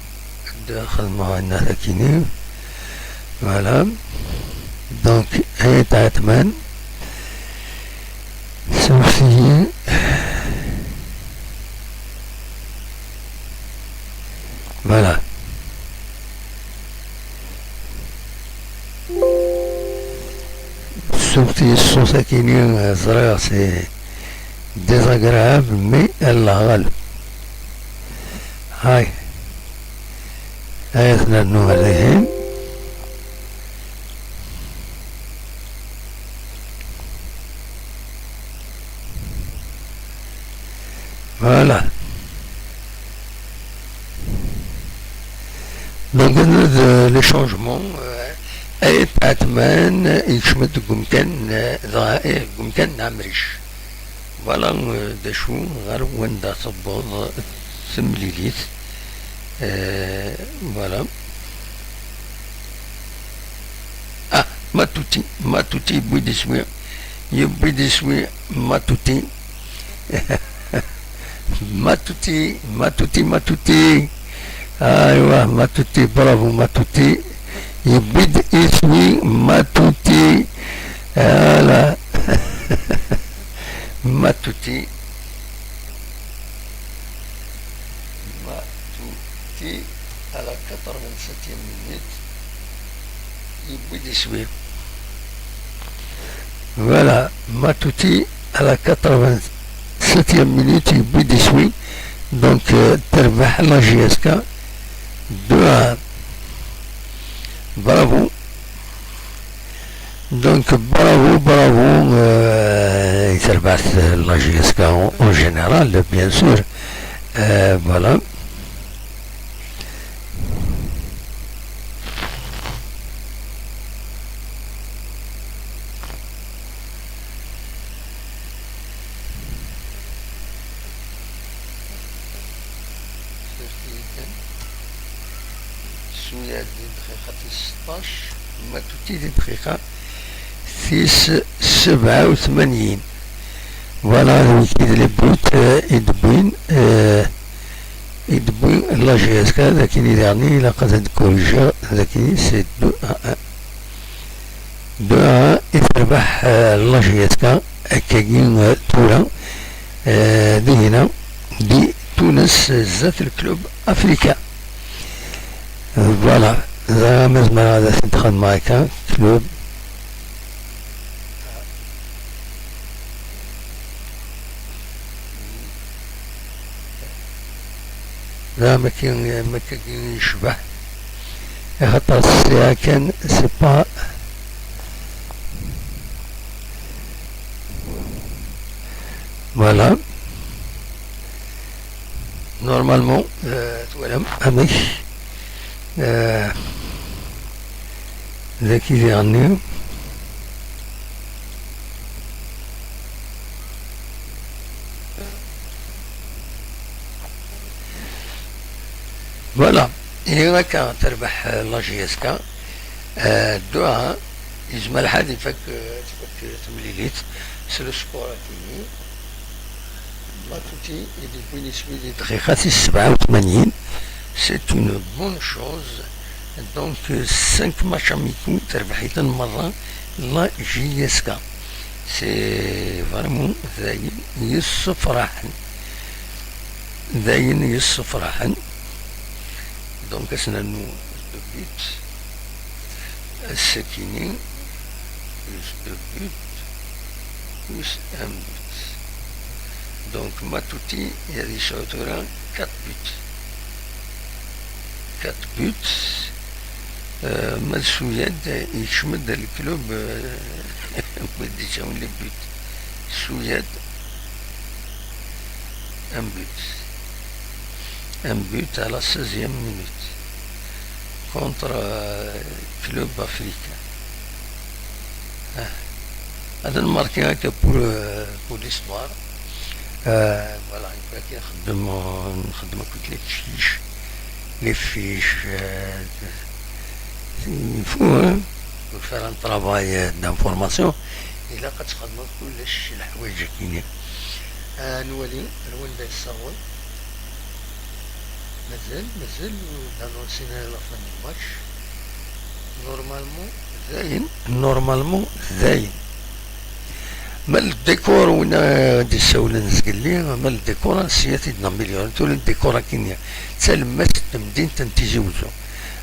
ad xedmeɣ ayen akini. Voilà. Donc, Ayt Ɛetman, surfet-iyi. Voilà. Surfet-iyi ṣṣut akini, euh, ẓriɣ c'est désagréable, mais Allah ɣaleb. Hay. Ay, ad nernu ar dihin. Voilà. Donc, euh, les changements, euh, Ayt Ɛetman, yekcem-d deg umkan, euh, dɣa, eh, deg umkan n Ɛemric. Voilà, euh, d acu ɣer wanda tewweḍ temlilit. Euh, voilà. Ah, Matuti, Matuti yewwi-d iswi, yewwi-d iswi Matuti. Matuti, Matuti, Matuti. Aywa, Matuti, bravo Matuti. Yewwi-d iswi Matuti. Ala. Matuti. Matuti à la quatre-vingt-septième minute. Yewwi-d iswi. Voilà, Matuti à la quatre-vingt-septième minute, il but de suit. Donc, euh, terbaḥ la J S K deux à un. Bravo. Donc, bravo, bravo, euh, et terbaḥ la J S K en, en général, bien sûr. Euh, voilà. Suyad di dqiqa tis seṭṭac, Matuti di dqiqa tis sebɛa u tmanyin. Voilà, d wigi d les buts, euh, i d-wwin, euh, i d-wwin la J S K, d akken i daɣen ilaq ad d-korijiɣ, d akken c'est deux à un. Deux à un i terbeḥ, euh, la J S K, akkagi, euh, tura, euh, dihina, di Tunes, zdat le club Afrika. Euh, voilà, ẓriɣ ma zemreɣ ad as-d-xedmeɣ akka, club. Da, mačči, mačči yecbeḥ. Axaṭer sɛiɣ kan, c'est pas, voilà. Normalement, euh, twalam amek, euh, dagi diɣenni. Voilà. Ihi akka terbeḥ, euh, la J S K. Euh, deux à un. Yezmer lḥal ad ifak, euh, tfak, euh, temlilit s le score akini. Matuti i d-yewwin iswi di dqiqa tis sebɛa u tmanyin. C'est une bonne chose. Donc, euh, cinq matchs amicaux terbeḥ-iten merra la J S K. C'est vraiment d ayen yessefraḥen. D ayen yessefraḥen. Donc, ad s-nernu deux buts. Ass-akini, plus deux buts, plus un but. Donc, Matuti, il y a des quatre buts. Quatre buts. Euh, ma d Suyad, yekcem-d le club, euh, wid d-yettawin les buts. Suyad, un but. Un but à la seizième minute contre, euh, Club Africain. Ah. Ad nmarki akka pour, euh, pour l'histoire. Euh, voilà, il faut que nxeddem, nxeddem akked les fiches, les fiches, euh, il faut, hein, pour faire un travail, euh, d'information. Ilaq ad txedmeḍ kullec leḥwayeǧ-agi-nni. Ah, nwali ar wanda yessaweḍ. Mazal, mazal ur d-annoncin ara la fin du match. Normalement, dayen, normalement, dayen. Ma le décor win, euh, d-issawlen zgelli, ma le décor, ad sya t-id-naméliorer. Tura le décor akkin, d talemmast n temdint n Tizi Uzzu.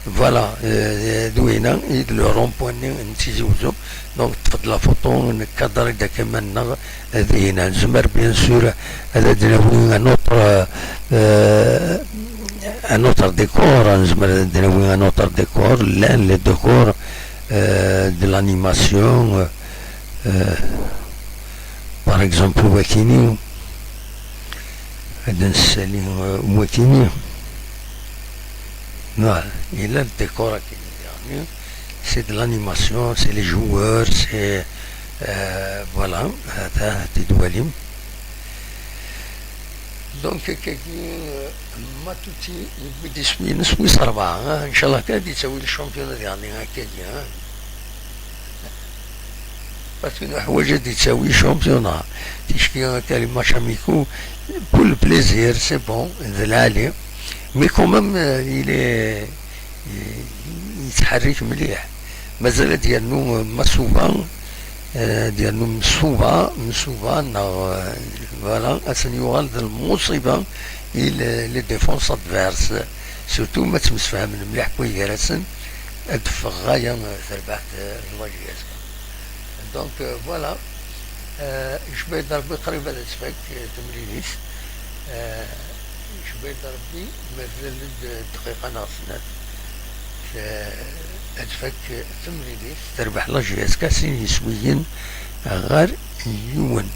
Voilà, euh, d winna i d le rond-point-nni n Tizi Uzzu. Donc, ṭṭef-d la photo, nkadr-d akka iman-nneɣ, euh, dinna. Nezmer, bien sûr, ad d-nawi un autre, euh, un autre décor, nezmer ad d-nawi un autre décor, llan les décors, euh, de l'animation, euh, euh, par exemple, wakini, ad nsali, euh, wakini. Voilà, il a le décor akini. C'est de l'animation, c'est les joueurs, c'est, euh, voilà, هذا تدواليم. Donc, akkagi, euh, Matuti, yewwi-d isem-ines wis rebɛa, ah, ncallah kan ad yettawi le championnat diɣenni akkagi, ah. Parce que nuḥwaǧ ad yettawi championnat. Ticki akka les matchs amicaux, pour le plaisir, c'est bon, d lɛali. Mais quand même, euh, il est, yettḥerrik mliḥ. Mazal ad yernu, euh, Masuba, euh, ad yernu Msuba, Msuba, neɣ, euh, voilà, ad sen-yuɣal d lmuṣiba i le-, les défenses adverses. Surtout ma ttemsefhamen mliḥ wway gar-asen, ad d-teffeɣ ɣaya, euh, terbaɛt, euh, n la J S K. Donc, euh, voilà. Euh, ijba-yi-d Rebbi qrib ad tfak, euh, temlilit. Euh, ijba-yi-d Rebbi mazal-d dqiqa neɣ snat. Euh, ad tfak temlilit, terbeḥ la J S K sin yiswiyen ɣer yiwen.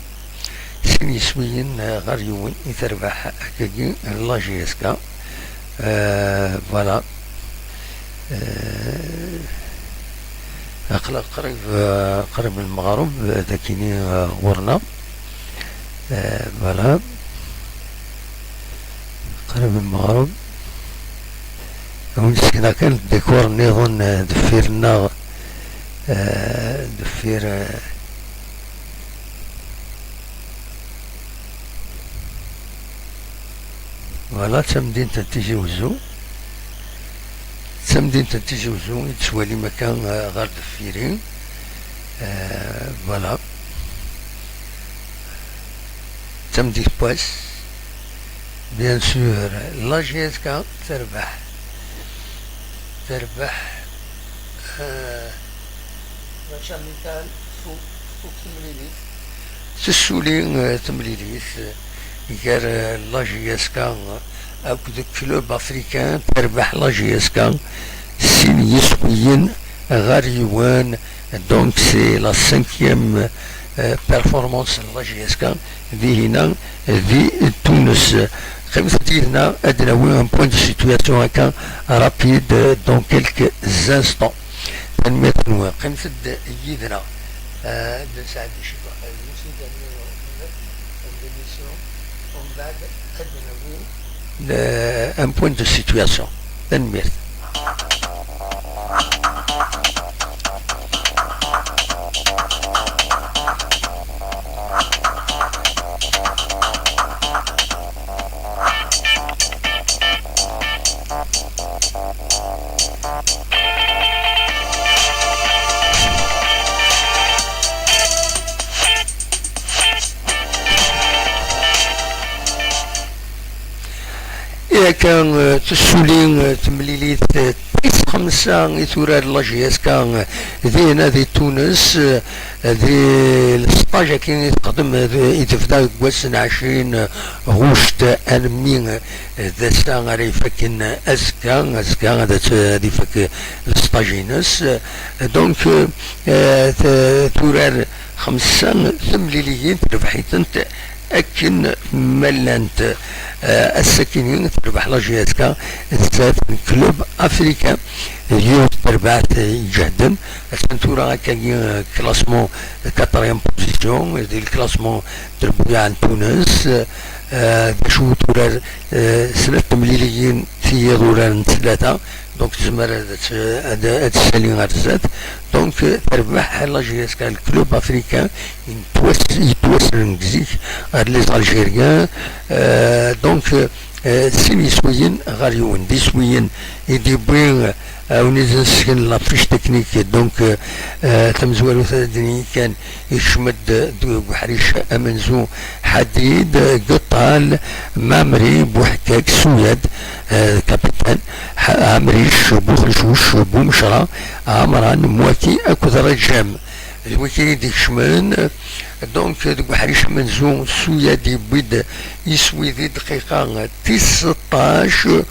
Sin yiswiyen, euh, ɣer yiwen i terbeḥ akkagi la J S K. Euh, voilà. Euh, aql-aɣ qrib, euh, qrib lmeɣreb, euh, dakini, euh, ɣur-neɣ. Euh, voilà. Qrib lmeɣreb. Awen sekna kan ddikur nniḍen, euh, deffir-nneɣ, euh, deffir, euh, Voilà, d tamdint n Tizi Wezzu. D tamdint n Tizi Wezzu i tettwalim akka, eh, ɣer deffir-i. Eh, voilà. D tamdint n wass. Bien sûr, la J S K terbeḥ. Terbeḥ, eh, Maca mital tfuk, tfuk temlilit. Tessuli, eh, temlilit, eh, gar, eh, la J S K akked Club Africain, terbeḥ la J S K sin yiswiyen ɣer yiwen. Donc, c'est la cinquième, eh, performance de la J S K dihina di Tunes. Qqimet-d yid-neɣ ad d-nawi un point de situation akka rapide dans quelques instants. Tanemmirt-nwen. Qqimet-d yid-neɣ. Ah, ad nesɛeddi ciṭuḥ, eh, nutni ternu l'émission, umbeɛd ad d-nawi, eh, un point de situation. Tanemmirt. Akka, eh, tessuli, eh, temlilit, eh, tis xemsa i turar la J S K, eh, dinna di Tunes, eh, di lsṭaj-agi i texdem, eh, i tebda deg wass n ɛecrin ɣuct, eh, almi, eh, d ass-a ara ifakken azekka, azekka ad, ad ifak lsṭaj-ines. Eh, donc, eh, t-, turar xemsa temliliyin, terbeḥ-itent akken ma llant. Eh, ass-akini terbeḥ la J S K zdat n Club Africain, yiwet terbaɛt iǧehden. Attan tura akkagi, eh, classement quatrième position di lclassement n trebbuyaɛ n Tunes. Eh, d acu turar, eh, snat temliliyin tiyiḍ uraren tlata, donc tezmer ad, ad, ad tessali ar zdat. Donc, eh, terbeḥ la J S K, le Club Africain yettwas-, yettwasren deg zik ɣer les Algériens. Eh, donc, eh, sin yiswiyen ɣer yiwen. D iswiyen i d-yewwi, eh, win i d-nesken la fiche technique, donc, eh, eh, tamezwarut ad d-nini kan, ikcem-d deg uḥric amenzu Ḥadid, Geṭṭal, Mamri, Buḥkak, Suyad, eh, kapitan, Ḥ-, Amric, Buxencuc, Bumecra, Ɛemran, Mwaki akked Rajam. D wigi i d-ikecmen. Donc, deg uḥric amenzu, Suyad yewwi-d iswi di dqiqa tis seṭṭac,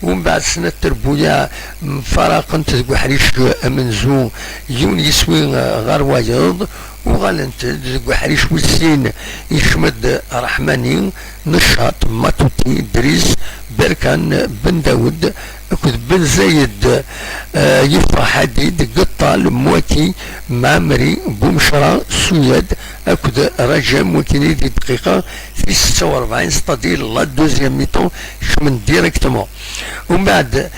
umbeɛd snat trebbuyaɛ mfaraqent deg uḥric amenzu, yiwen yiswi ɣer wayeḍ, uɣalent-d deg uḥric wis sin, ikcem-d Raḥmani, Neccaṭ, Matuti, Dris, Berkan, Ben Dawed, akked Ben Zayed, eh, yeffeɣ Ḥadid, Geṭṭal, Mwaki, Mɛemri, Bumecra, Suyad, akked Rajam, wakini di dqiqa tis setta u rebɛin, c'est-à-dire la deuxième mi-temps, kecmen directement. Umbeɛd,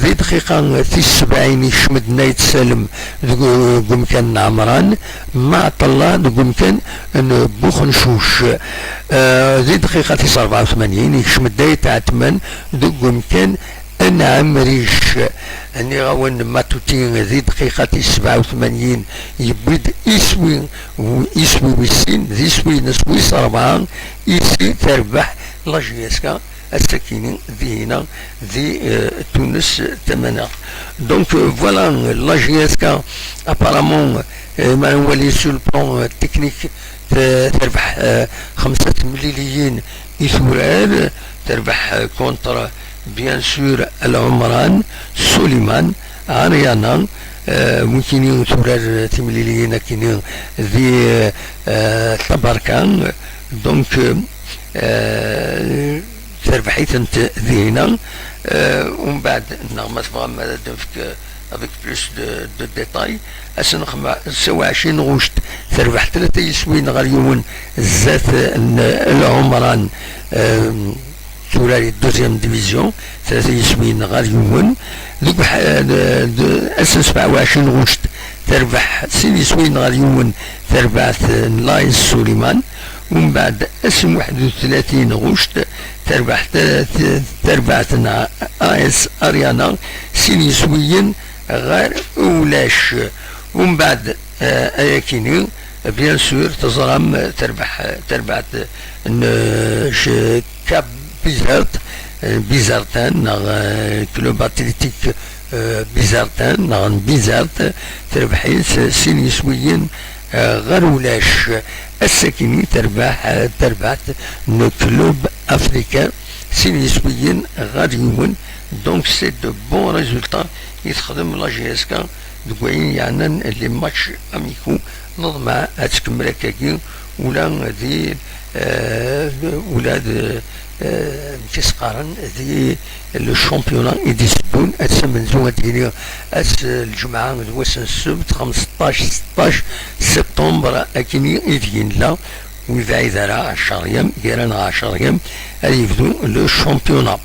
di dqiqa tis sebɛin, ikcem-d Nayt Salem deg, deg umkan n Ɛemran, Maɛṭella deg umkan n Buxencuc. Eh, di dqiqa tis rebɛa u tmanyin, ikcem-d Ayt Ɛetman deg umkan n Ɛemric. Nniɣ-awen, Matuti di dqiqa tis sebɛa u tmanyin yewwi-d iswi, iswi wis sin, d iswi-ines wis rebɛa, isi terbeḥ la J S K ass-akini dihina di, eh, Tunes tamaneɣt. Donc, euh, voilà, la J S K, apparemment, Eh, ma nwali sur le plan, euh, technique, t-, terbeḥ, euh, xemsa temliliyin i turar, terbeḥ, euh, contre, bien sûr, Al Umran, Suliman, Ariana, euh, wikini turar timliliyin akini di, euh, euh, Tabarka, donc, euh, euh, terbeḥ-itent dinna. Euh, umbeɛd, neɣ ma tebɣam ad d-nefk, euh, avec plus de, de détails, ass n xemsa u ɛecrin ɣuct, terbeḥ tlata yiswiyen ɣer yiwen zdat n Al Umran, euh, turar i deuxième division, tlata yiswiyen ɣer yiwen. Deg uḥ-, euh, de, de, ass n sebɛa u ɛecrin ɣuct, terbeḥ sin yiswiyen ɣer yiwen, terbaɛt n l'A S Suliman. Umbeɛd, ass n waḥed u tlatin ɣuct, terbeḥ ta-, t-, terbaɛt n A S Ariana, sin yiswiyen ɣer ulac. Umbeɛd, eh, ayakini, bien sûr, teẓram, eh, terbeḥ, eh, terbaɛt n, eh, c-, Cap Bizert, eh, Bizertin, neɣ, eh, Club Athlétique, eh, Bizertin, neɣ n Bizert, terbeḥ-itt, eh, sin yiswiyen, eh, ɣer ulac. Ass-akini terbeḥ, eh, terbaɛt n Club Africain, sin yiswiyen ɣer yiwen. Donc, c'est de bons résultats i texdem la J S K deg wayen yeɛnan les matchs amicaux. Neḍmeɛ ad tkemmel akkagi ula di, eh, ula d, eh, amek i s-qqaren, di le championnat i d-iteddun. Ass amenzu ad d-yini ass n lǧemɛa d wass n ssebt, xemseṭṭac, seṭṭac septembre, akini i d-yella. Ur yebɛid ara ɛecṛa yyam, gar-aneɣ ɛecṛa yyam, ad yebdu le championnat.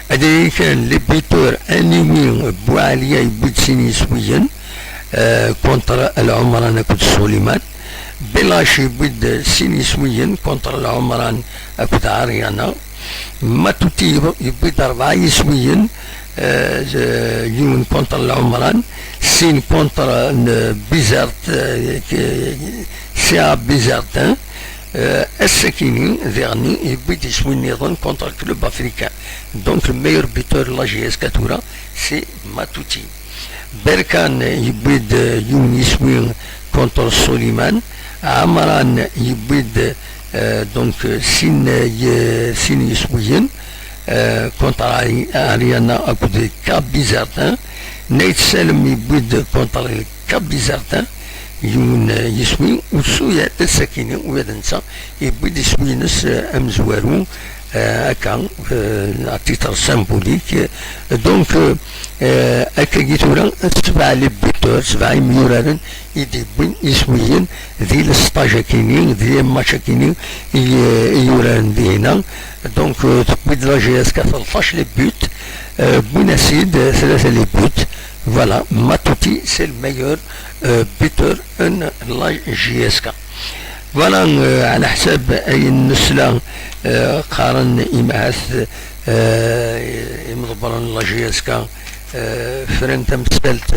Ad d-yini kan les buteurs, aniwi, Boualia yewwi-d sin yiswiyen, euh, contre Al Umran akked Suliman. Belachi yewwi-d sin yiswiyen contre Al Umran akked Ariana. Matuti yewwi-d rebɛa yiswiyen, euh, yiwen contre Al Umran, sin contre, euh, Bizert, euh, que-, C A Bizertin. Euh, ass-akini diɣen yewwi-d iswi nniḍen contre Club Africain. Donc le meilleur buteur de la J S K tura, c'est Matuti. Berkan yewwi-d, euh, yiwen yiswi contre Suliman. Amran yewwi-d, euh, donc, euh, sin, euh, y-, sin yiswiyen, euh, contre Ari-, Ariana akked Cap Bizertin. Nait Salem yewwi-d contre Cap Bizertin yiwen, euh, yiswi. U Suyat ass-akini, ula d netta yewwi-d iswi-ines, euh, amezwaru, euh, akka, euh, à titre symbolique. Donc, euh, euh, akkagi tura, sebɛa les buteurs, sebɛa imyuraren i d-yewwin iswiyen di le stage akini, di match akini i, i yuraren dihina. Donc, euh, tewwi-d la J S K tleṭṭac les buts, euh, wwin-as-id, euh, tlata les buts. Voilà, Matuti, c'est le meilleur, euh, buteur n la J S K. Voilà, euh, ɛla ḥsab ayen nesla, euh, qqaren imahat, euh, imḍebbren n la J S K, euh, fran tamsalt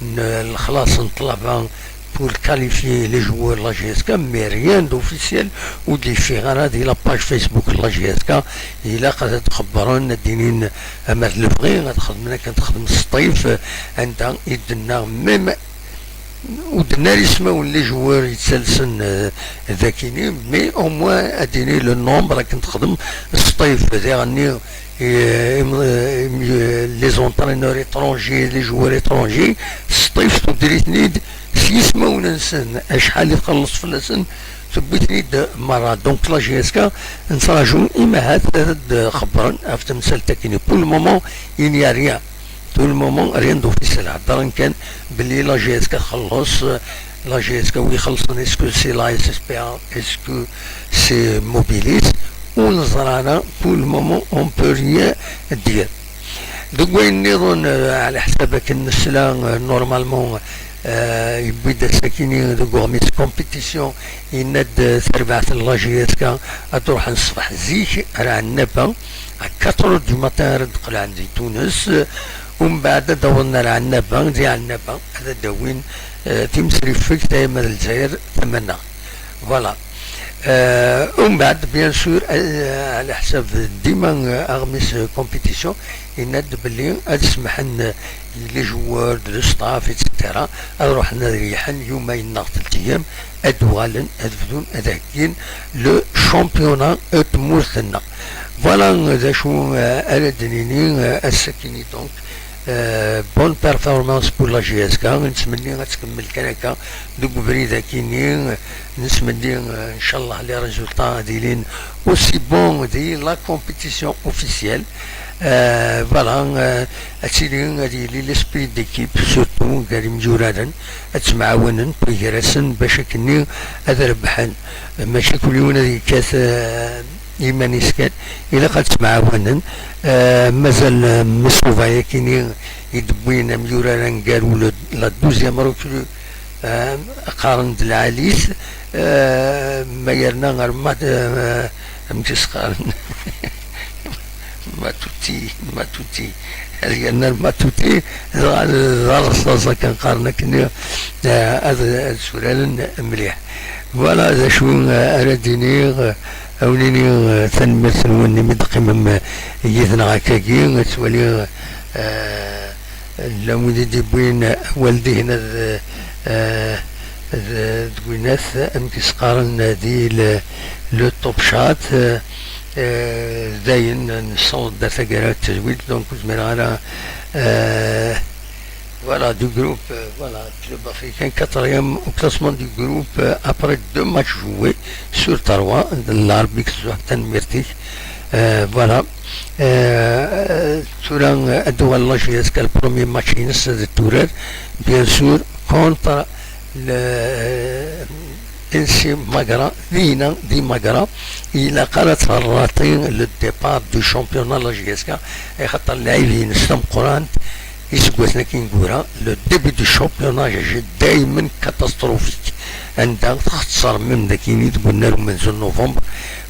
n lexlaṣ n ṭṭlaba pour qualifier les joueurs n la J S K, mais rien d'officiel ur d-yeffiɣ ara di la page Facebook n la J S K. Ilaq ad t-xebbren, ad d-inin ama d lebɣi, ad xedmen akken texdem Sṭif, anda i d-tenna même ur d-tenna ara ismawen n les joueurs yettalsen, euh, dakini, mais au moins ad d-tini le nombre akken texdem Sṭif, diɣenni, euh, im-, euh, im-, euh, les entraîneurs étrangers, les joueurs étrangers, Sṭif tudrit-nni-d s yismawen-nsen, acḥal i txelleṣ fell-asen, tewwi-ten-id merra. Donc la J S K nettraǧu imahat ad d-xebbren ɣef temsalt-akini. Pour le moment, il n'y a rien. Tout le moment, rien d'officiel. Heddren kan belli la J S K txelleṣ, la J S K wi ixellṣen, est-ce que c'est la S S P A, est-ce que c'est Mobilis? Ur neẓra ara, pour le moment, on peut rien dire. Deg wayen nniḍen, euh, ɛla ḥsab akken nesla, euh, normalement, euh, yewwi-d ass-akini deg uɣmis compétition, yenna-d, euh, tarbaɛt n la J S K ad d-ruḥen ṣṣbeḥ zik ar Ɛennaba, à quatre heures du matin ara d-qelɛen di Tunes, umbeɛd ad d-awḍen ar Ɛennaba, di Ɛennaba ad d-awin, euh, timesriffegt tama d Lezzayer tama-nneɣ. Voilà. Euh, umbeɛd, bien sûr, euh, ɛla ḥsab dima, euh, aɣmis, euh, compétition, yenna-d belli ad semmḥen, euh, les joueurs, le staff, et cetera, ad ruḥen ad reyḥen yumayen neɣ telt ayyam, ad uɣalen ad bdun ad heggin le championnat n tmurt-nneɣ. Voilà, euh, d acu, euh, ara d-nini, euh, ass-akini, donc, euh, bonne performance pour la J S K. Nettmenni ad tkemmel kan akka deg ubrid akini. Nettmenni, euh, inchallah, les résultats ad ilin aussi bons di la compétition officielle. Euh, voilà, euh, ad tili, ad yili l'esprit d'équipe, surtout gar imyuraren, ad ttemɛawanen gar-asen bac akkenni ad rebḥen. Mačči kul yiwen ad yekkat, euh, iman-is kan, ilaq ad ttemɛawanen. Euh, mazal, euh, Msuva yakini i d-wwin amyurar aneggaru, le, la douzième recrue, euh, qqaren-d lɛali-s, euh, ma yerna ar ma, euh, amek i s-qqaren? Matuti, Matuti. Ad yerna Matuti, dɣa d arṣaṣ akken qqaren akken, eh, ad, ad suraren mliḥ. Voilà, d acu, eh, ara d-iniɣ, eh, ad wen-iniɣ, eh, tanemmirt-nwen imi d-teqqimem, eh, yid-neɣ akkagi, ad twaliɣ, eh, llan wid i d-iwwin awal dihin ad, eh, d, d winat, amek i s-qqaren, di le, le top chat, eh, eh, dayen nessaweḍ-d ar taggara n tedwilt, donc ur zmireɣ ara, eh, voilà, du groupe, euh, voilà, club africain, quatrième au classement du groupe, euh, après deux matchs joués sur trois, d Lɛerbi Kzuḥ, tanemmirt-ik. Euh, voilà. Euh, tura, euh, ad d-tuɣal la J S K, le premier match-ines ad turar, bien sûr, contre le, euh, N C Magra, dinna, di Magra, ilaq ara tɣerraṭi le départ du championnat la J S K, axaṭer lɛib-ines tameqqrant, iseggasen-agi ineggura, le début du championnat, daymen catastrophique, anda txeṣṣer même dagini deg unnar umenzu n novembre,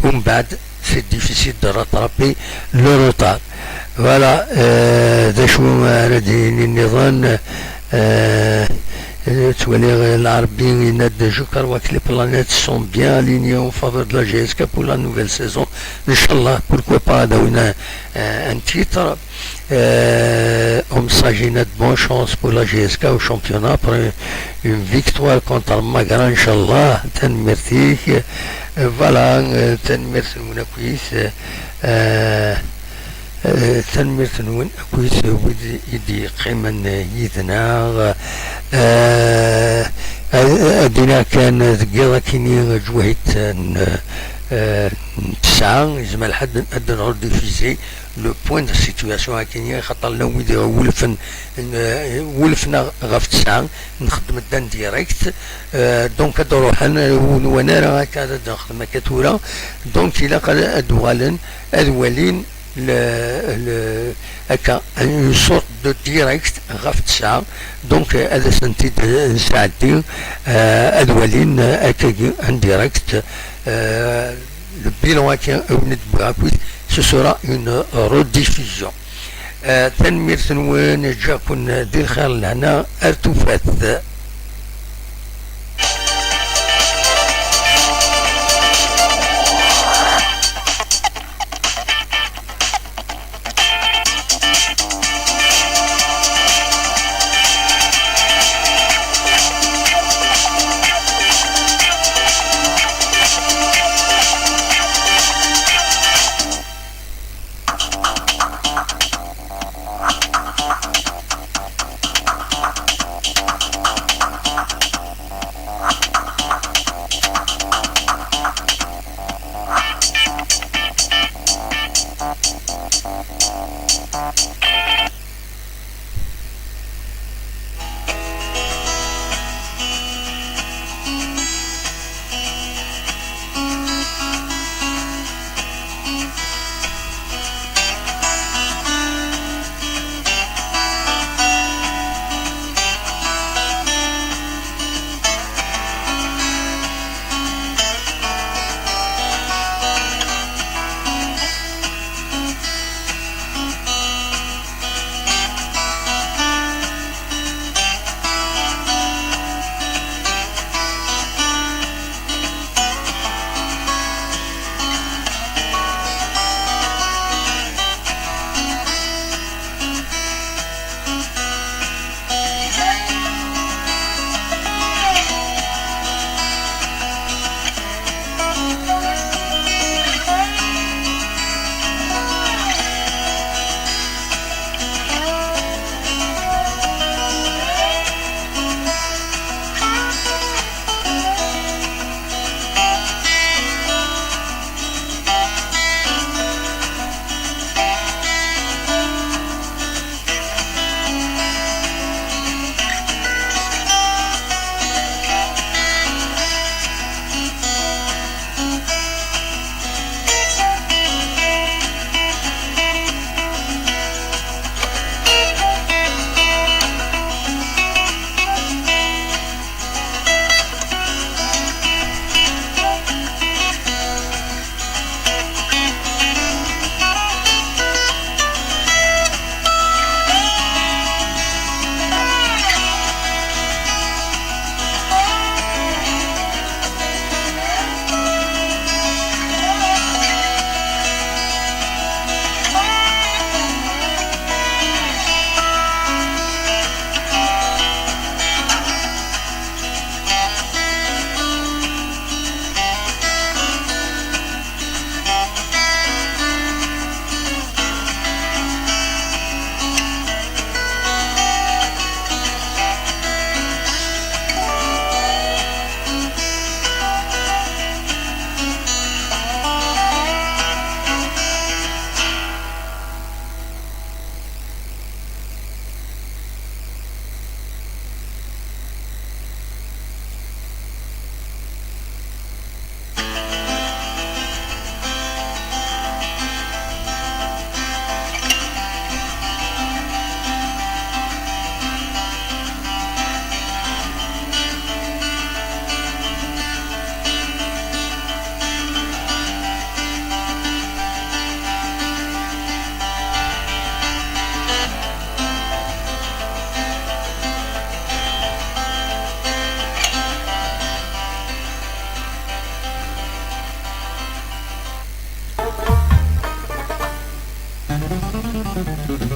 umbeɛd c'est difficile de rattraper le retard. Voilà, euh, d acu ara d-yini nniḍen, euh, euh, ttwaliɣ Lɛerbi yenna-d: Je crois que les planètes sont bien alignées en faveur de la J S K pour la nouvelle saison. Inchallah, pourquoi pas, ad awin un, un titre. Euh, Omsaj yenna-d: bonne chance pour la J S K au championnat après une victoire contre Magra, inchallah. Tanemmirt-ik. Euh, voilà, euh, tanemmirt-nwen akkit. Euh, euh, tanemmirt-nwen akkit wid i d-yeqqimen yid-neɣ. Euh, ad, ad iniɣ kan deg yiḍ akini, lǧwayed n, euh, n tesɛa, yezmer lḥal ad, ad nrediffizi le point de situation akini, xaṭer llan wid iwulfen, n, wulfen ɣef tesɛa, nxeddem-d en direct, euh, donc ad ruḥen, euh, ur nwan ara akka ad nxeddem akka tura, donc ilaq ad, ad uɣalen ad walin le, le, akka, une sorte de direct ɣef tesɛa, donc, euh, ad asent-id-nesɛeddi, euh, ad walin, euh, akkagi en direct, euh, le bilan-agi, euh, i wen-d-wwiɣ akkit, ce sera une rediffusion. Euh, tanemmirt-nwen, ǧǧiɣ-ken di lxir, lehna, ar tufat.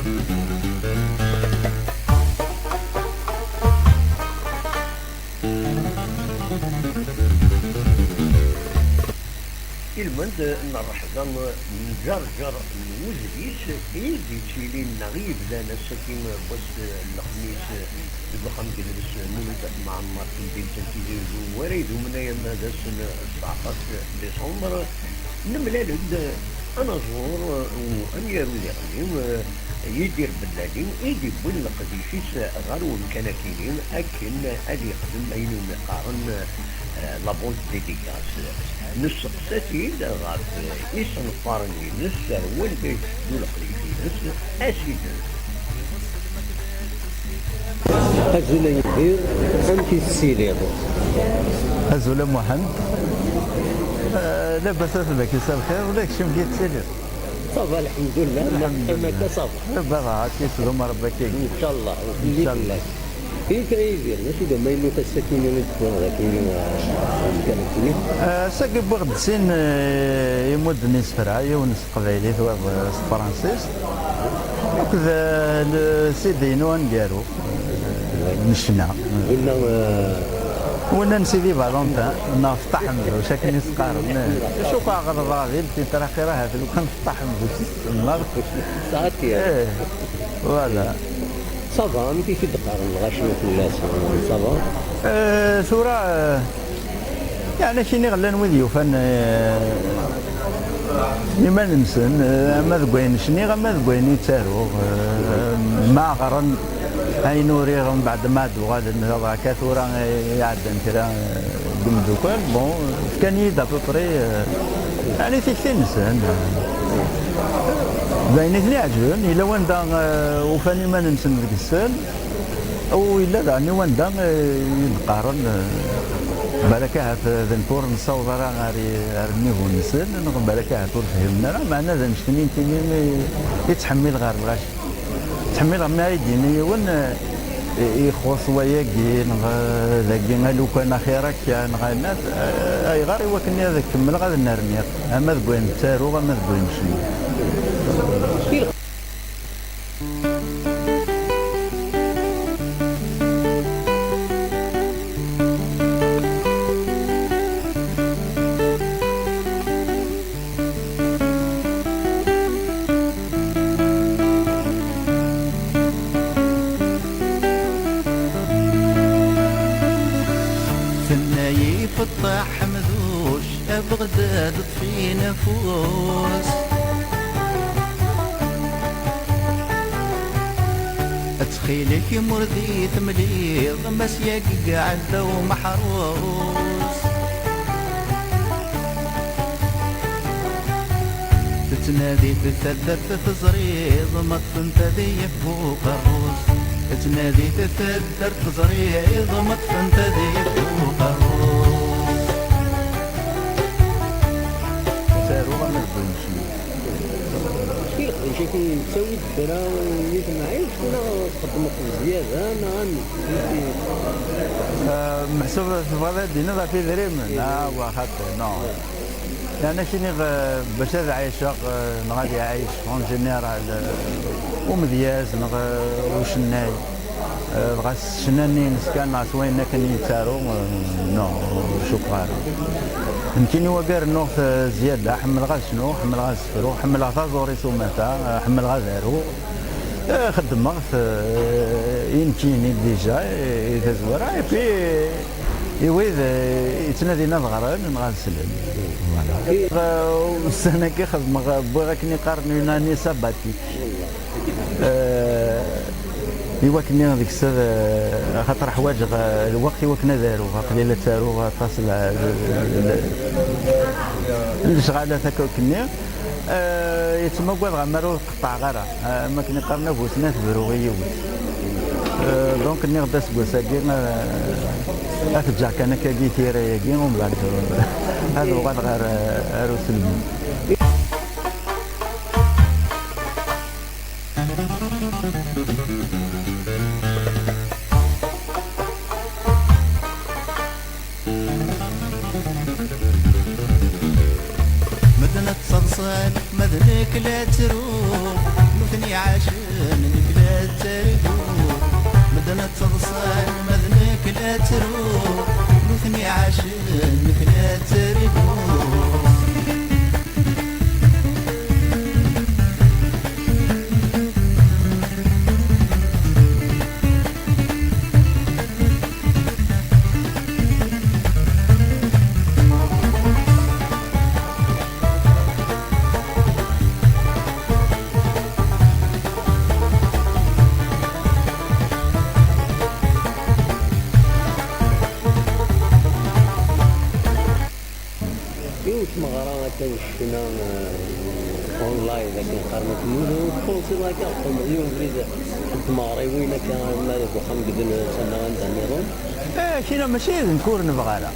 Ilmend n rreḥba n Ǧerǧer n wudlis i d-yettilin neɣ i yebdan ass-agi n wass n lexmis deg uxxam n yedles Mulud At Mɛemmer, temdint n Tizi Uzzu, wara idumen ay ama d ass n tseɛṭac décembre, nemlal-d anaẓur u amyaru diɣen, Yidir Bellali, i d-iwwin leqdic-is ɣer wemkan akini akken ad yexdem ayen umi qqaren, eh, la vente dédicace. Nesteqsa-t-id ɣef isenfaren-ines, ar wanda i d leqdic-ines, asidel. Azul a Yidir, amek i tettiliḍ? Azul a Muḥend. Eh, labas a fell-ak, issa bxir, ula d kečč amek i tettiliḍ? Ça va, lḥemdullah, ma teqqim akka, ça va. Baba, ad k-yesdum Rebbi akkin. Incallah, ncallah. Fell-ak a Yidir, d acu d amaynut ass-akini i d-tewwiḍ akini, eh, ɣer umkan akini? Eh, ass-agi wwiɣ-d sin, eh, imudden isefra, yiwen s teqbaylit, wayeḍ s tefransist, akked, eh, le C D-inu aneggaru, eh, n ccna. Winna, eh, winna n Sidi Valentin, neɣ Feṭṭa Ḥemduc, akken i s-qqaren. Acu k-ɛerḍeɣ di ltiṭra, axir ahat lukan Feṭṭa Ḥemduc s tsemmaḍ. Saɛati. Eh, voilà. Ça va, amek i k-id-qqaren lɣaci fell-as? Ça va? Eh, tura, eh, yeɛni kini llan wid yufan, eh, iman-nsen, eh, ama deg wayen cniɣ, ama deg wayen i ttaruɣ, eh, ma ɣren ayen uriɣ, mbeɛd ma ad uɣalen, akka tura, eh, iɛeddan kra, eh, deg umeddukkal, bon, fkan-iyi-d à peu près, eh, yeɛni tikti-nsen, eh, d ayen i ten-iɛeǧben, yella wanda, eh, ufan iman-nsen deg-sen, u yella daɣen i wanda, eh, i d-qqaren, eh, balak ahat, eh, d nekk ur nessaweḍ ara ar, ar nnivu-nsen, neɣ balak ahat ur fhimen ara, meɛna d annect-nni n timi i, i ttḥemmileɣ ɣer lɣaci. Ttḥemmileɣ mi ara yi-d-yini yiwen, eh, i-, ixuṣ wayagi, neɣ, eh, dagi a lukan axir akka, neɣ ayen, eh, ayɣer i wakken ad kemmleɣ ad n-rniɣ, ama deg wayen ttaruɣ, ama deg wayen cennuɣ. Tenna-yi Feṭṭa Ḥemduc, a Beɣdad ṭṭef-in afus. Ttxil-k, ma ur d-iyi-temliḍ, ma s-yagi iɛedda umeḥrus. Tettnadi-t taddart teẓriḍ, ma ṭṭfent ad iyi-yaf bu uqerrus. Tettnadi-t taddart teẓriḍ, ma ṭṭfent ad iyi-yaf bu uqerrus. Ttaruɣ ama deg wayen cennuɣ. I leqdic-agi yettawi-d kra i temɛict, neɣ txeddmeḍ zzyada, neɣ amek? Ah, meḥsub tebɣiḍ ad d-tiniḍ ɣef idrimen? Ah, wa xaṭi, non. Yeɛni ad k-iniɣ, eh, bac ad ɛiceɣ, eh, neɣ ad iɛic, en général, eh, umedyaz neɣ, eh, ucennay, eh, dɣa s ccna-nni-ines kan neɣ s wayen akken yettaru, eh, non, ur cukkeɣ ara. Nekkini wagi rennuɣ-t, eh, zzyada, ḥemmleɣ ad cnuɣ, ḥemmleɣ ad sefruɣ, ḥemmleɣ taẓuri s umata, eh, ḥemmleɣ ad aruɣ. Eh, xeddmeɣ-t, eh, i nekkini déjà, i, i tazwara, et puis, i wid, eh, yettnadin ad ɣren neɣ ad slen. Voilà. Eh, ussan-agi xedmeɣ, wwiɣ akken i qqaren une année sabbatique. Eh, i wakken deg-s, eh, axaṭer ḥwaǧeɣ, eh, lweqt i wakken ad aruɣ, aql-i la ttaruɣ aṭas n le-, le-, le-, n lecɣalat akka akkenni. Eh, yettmaggadeɣ amar ur qeṭṭɛeɣ ara. Eh, am akken i qqaren, a bu snat bru i yiwet. Eh, donc, nniɣ-d aseggas-agi, eh, ad t-ǧǧeɣ kan akkagi tira-agi, umbeɛd, eh, ad uɣaleɣ ar, ar uselmu. Medden ad ttaḍsan, ma d nekk la ttruɣ, nutni ɛacen. Nekk la ttarguɣ, medden ad ttaḍsan, ma d nekk la ttruɣ, nutni ɛacen, nekk la ttarguɣ. Yiwet tmeɣra akka n ccna, eh, online akken qqaren akk yiwet, ur txulṣiḍ akka, yiwen ubrid n tmeɣriwin akka, ma deg uxxam deg ddunit, ama anda nniḍen. Eh, kina mačči d nekk ur nebɣi ara.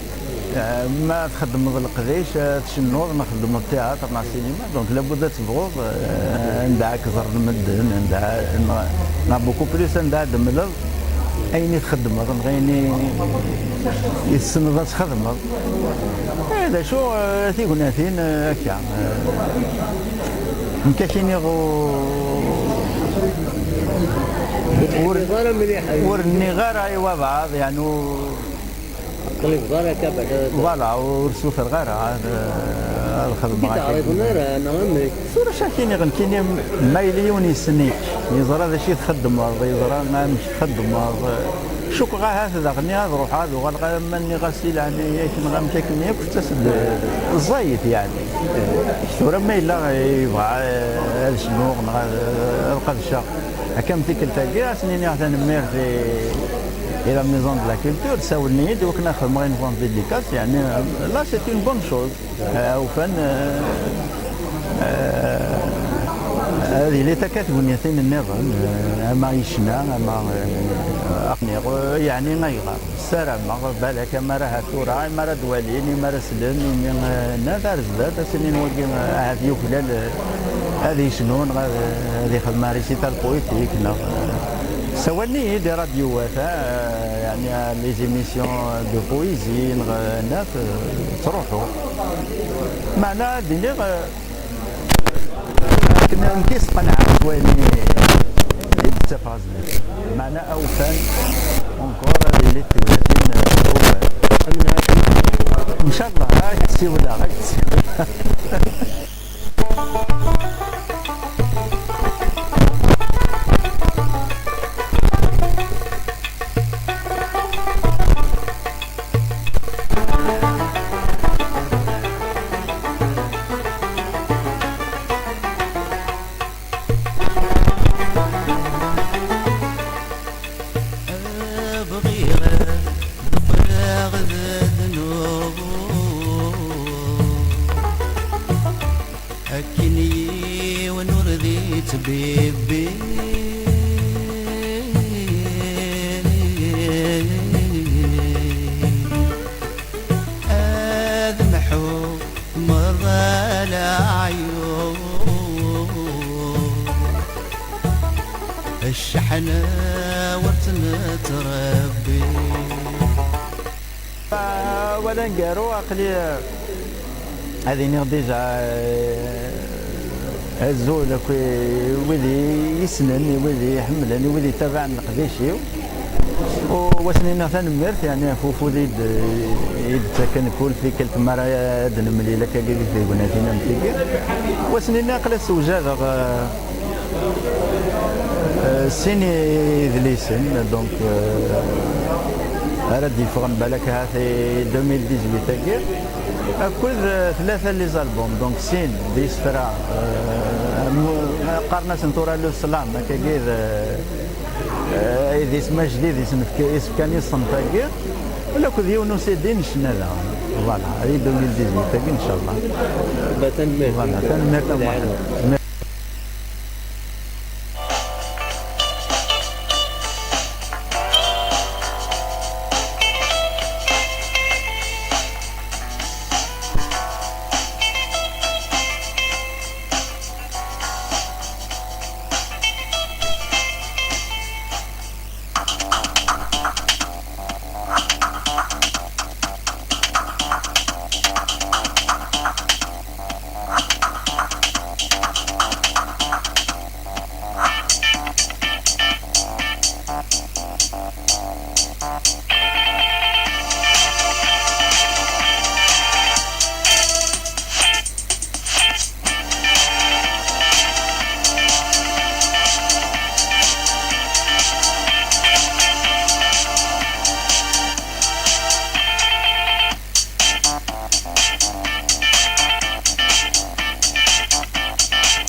Eh, ma txeddmeḍ leqdic, eh, tcennuḍ, ma txeddmeḍ théâtre neɣ cinéma, donc labud ad tebɣuḍ, eh, anda ad k-ẓren medden, anda, neɣ, neɣ beaucoup plus anda ad d-temleḍ ayen i txeddmeḍ, neɣ ayen i, i tessneḍ ad txedmeḍ. Eh, d acu, eh, tignatin, eh, akka, eh, nekk ad k-iniɣ ur, ur, ur nniɣ ara i wabɛaḍ, yani, ur, Ur teqlibeḍ ara akka bac ad... Voilà, ur ssutreɣ ara ad, ad xedmeɣ akka. Ur k-id-ɛriḍen ara, neɣ amek? Tura acu ad k-iniɣ nekkini, ma yella yiwen yessen-ik, yeẓra d acu i txeddmeḍ, yeẓra amek txeddmeḍ, cukkeɣ ahat daɣen ad ruḥeɣ ad uɣaleɣ, ama nniɣ-as i leɛnaya-k neɣ amek akken yakk, tettas-d ẓẓayet, yeɛni. Tura ma yella yebɣa ad cennuɣ neɣ ad, ad qedceɣ, akka am tikkelt-agi, ad sen-iniɣ tanemmirt i, i la Maison de la Culture, sawlen-iyi-d i wakken ad xedmeɣ une vente dédicace, yeɛni, là, c'est une bonne chose. Euh, ufan, euh, euh, ad yili akka tegnatin nniḍen, euh, ama i ccna, ama, euh, aqniɣ, euh, yeɛni ayɣer? Ssarameɣ, balak, ama ara ahat tura, ama ara d-walin, ama ara slen, imi, eh, nnan ar zdat, ad s-inin wagi, eh, ahat yuklal, eh, ad yecnu, neɣ ad, ad ixdem récital poétique, neɣ, eh, sawalen-iyi-d i radioat, eh, yeɛni, eh, les émissions de poésie, neɣ, eh, nnan, eh, ttruḥuɣ. Meɛna ad d-iniɣ, eh, Akken, akken i sqenɛeɣ s wayen i, i d-ttafeɣ zdat. Meɛna awfan, encore, ad yili d tegnatin, eh, awfan. Ncallah, ad k-d-siwleɣ, ad k-d-siwleɣ. Bɣiɣ ad ḍefreɣ d ddnub. Akken yiwen ur d-ittbibbi, ad mḥuɣ merra leɛyub, cceḥna ur tt-nettrebbi. Awal aneggaru, aql-i, eh, ad iniɣ déjà, eh, azul akk i wid i yessnen, i wid i iḥemmlen, i wid yettabaɛen leqdic-iw. U wasen-iniɣ tanemmirt, yeɛni ɣef ufud i d-, i d-ttaken kul tikkelt mi ara ad nemlil akkagi di tegnatin am tigi. Wasen-iniɣ aql-i ssewjadeɣ, eh, Eh, sin idlisen, donc, eh, ara d-yeffɣen balak ahat i deux mille dix-huit-agi, akked, eh, tlata les albums, donc sin d isefra, eh, mu-, qqaren-asen tura le slam, akkagi d, eh, idis majdid i sen-fk-, i s-fkan i ṣṣenf-agi. Wala akked yiwen usidin n ccna daɣen. Voilà, i deux mille dix-huit-agi, ncallah. Ba, tanemmirt. Voilà, tanemmirt a Muḥend.